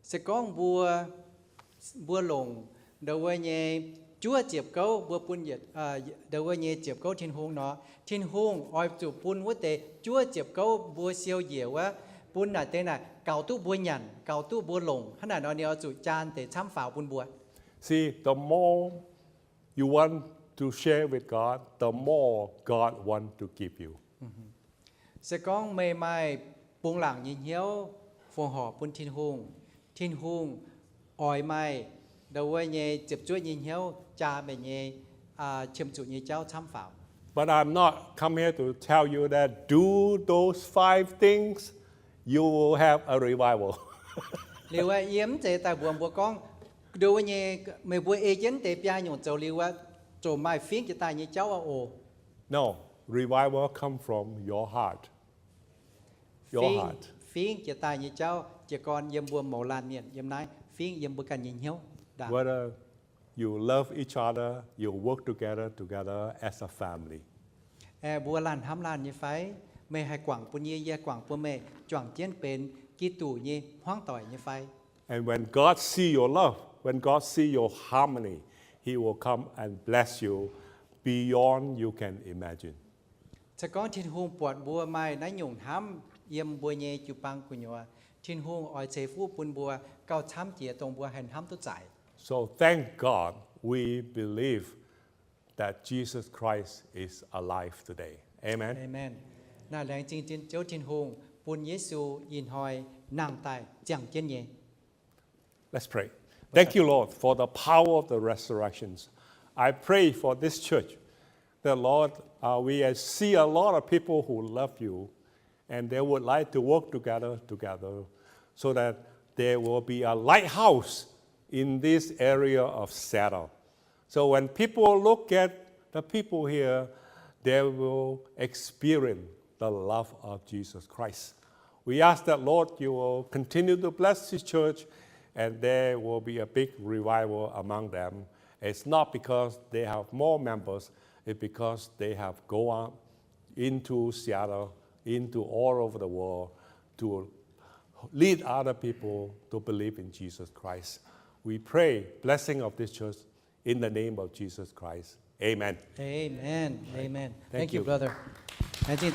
Se gorngv mbuo, mbuo longc ndau wuov nyei juov ziepc gouv, mbuo bun yietc, ndau wuov nyei ziepc gouv Tin-Hungh nor, Tin-Hungh oix zuqc bun wuov deix juov ziepc gouv mbuo siou njiec wuov, bun naaic deix naaic gaux duqv mbuo nyanc, gaux duqv mbuo longc. Hnangv naaic nor ninh oix zuqc jaan deix camv faaux bun mbuo. See, the more you want to share with God, the more God want to give you. Se gorngv meih maaih bungx laangc nyei hnyouv fongc horc bun Tin-Hungh, Tin-Hungh oix maaih ndau wuov nyei ziepc zuoqv nyei hnyouv jaa meih nyei qiemx zuqc nyei jauv camv faaux. But I'm not come here to tell you that do those five things, you will have a revival. Liuz aeqv, yie mv zeiz daaih mbuox mbuo gorngv, ndau wuov nyei, meih mbuo ei jienv deix biaa nyungc zoux liuz aeqv, ziouc maaih fingx jiex daaih nyei jauv aqv oc. No, revival come from your heart. Your heart. Fingx jiex daaih nyei jauv jiez gorn yiem mbuo mouz laanh mienh, yiem naaiv fingx yiem mbuo ganh nyei hnyouv. Whether you love each other, you work together, together as a family. Mbuo laanh hnamv laanh nyei fai? Meih haih guangc bun yie, yie guangc bun meih, juangc jienv benx Giduc nyei hmuangv doic nyei fai? And when God see your love, when God see your harmony, He will come and bless you beyond you can imagine. Se gorngv Tin-Hungh buatc mbuo maaih naaiv nyungc hnamv yiem mbuo nyei jiu-baang gu'nyuoz, Tin-Hungh oix ceix fuqv bun mbuo gauh camv jiex dongh mbuo haih hnamv duqv zaic. So thank God we believe that Jesus Christ is alive today. Amen. Amen. Naaiv laengz zingh Ziouv Tin-Hungh bun Yesu ih hnoi nangh daaih ziangh jienv nyei. Let's pray. Thank you, Lord, for the power of the resurrections. I pray for this church that, Lord, uh, we, uh, see a lot of people who love you, and they would like to work together, together, so that there will be a lighthouse in this area of Seattle. So when people look at the people here, they will experience the love of Jesus Christ. We ask that, Lord, you will continue to bless this church, and there will be a big revival among them. It's not because they have more members, it's because they have gone out into Seattle, into all over the world to lead other people to believe in Jesus Christ. We pray blessing of this church in the name of Jesus Christ. Amen. Amen. Amen. Thank you, brother. Laengz zingh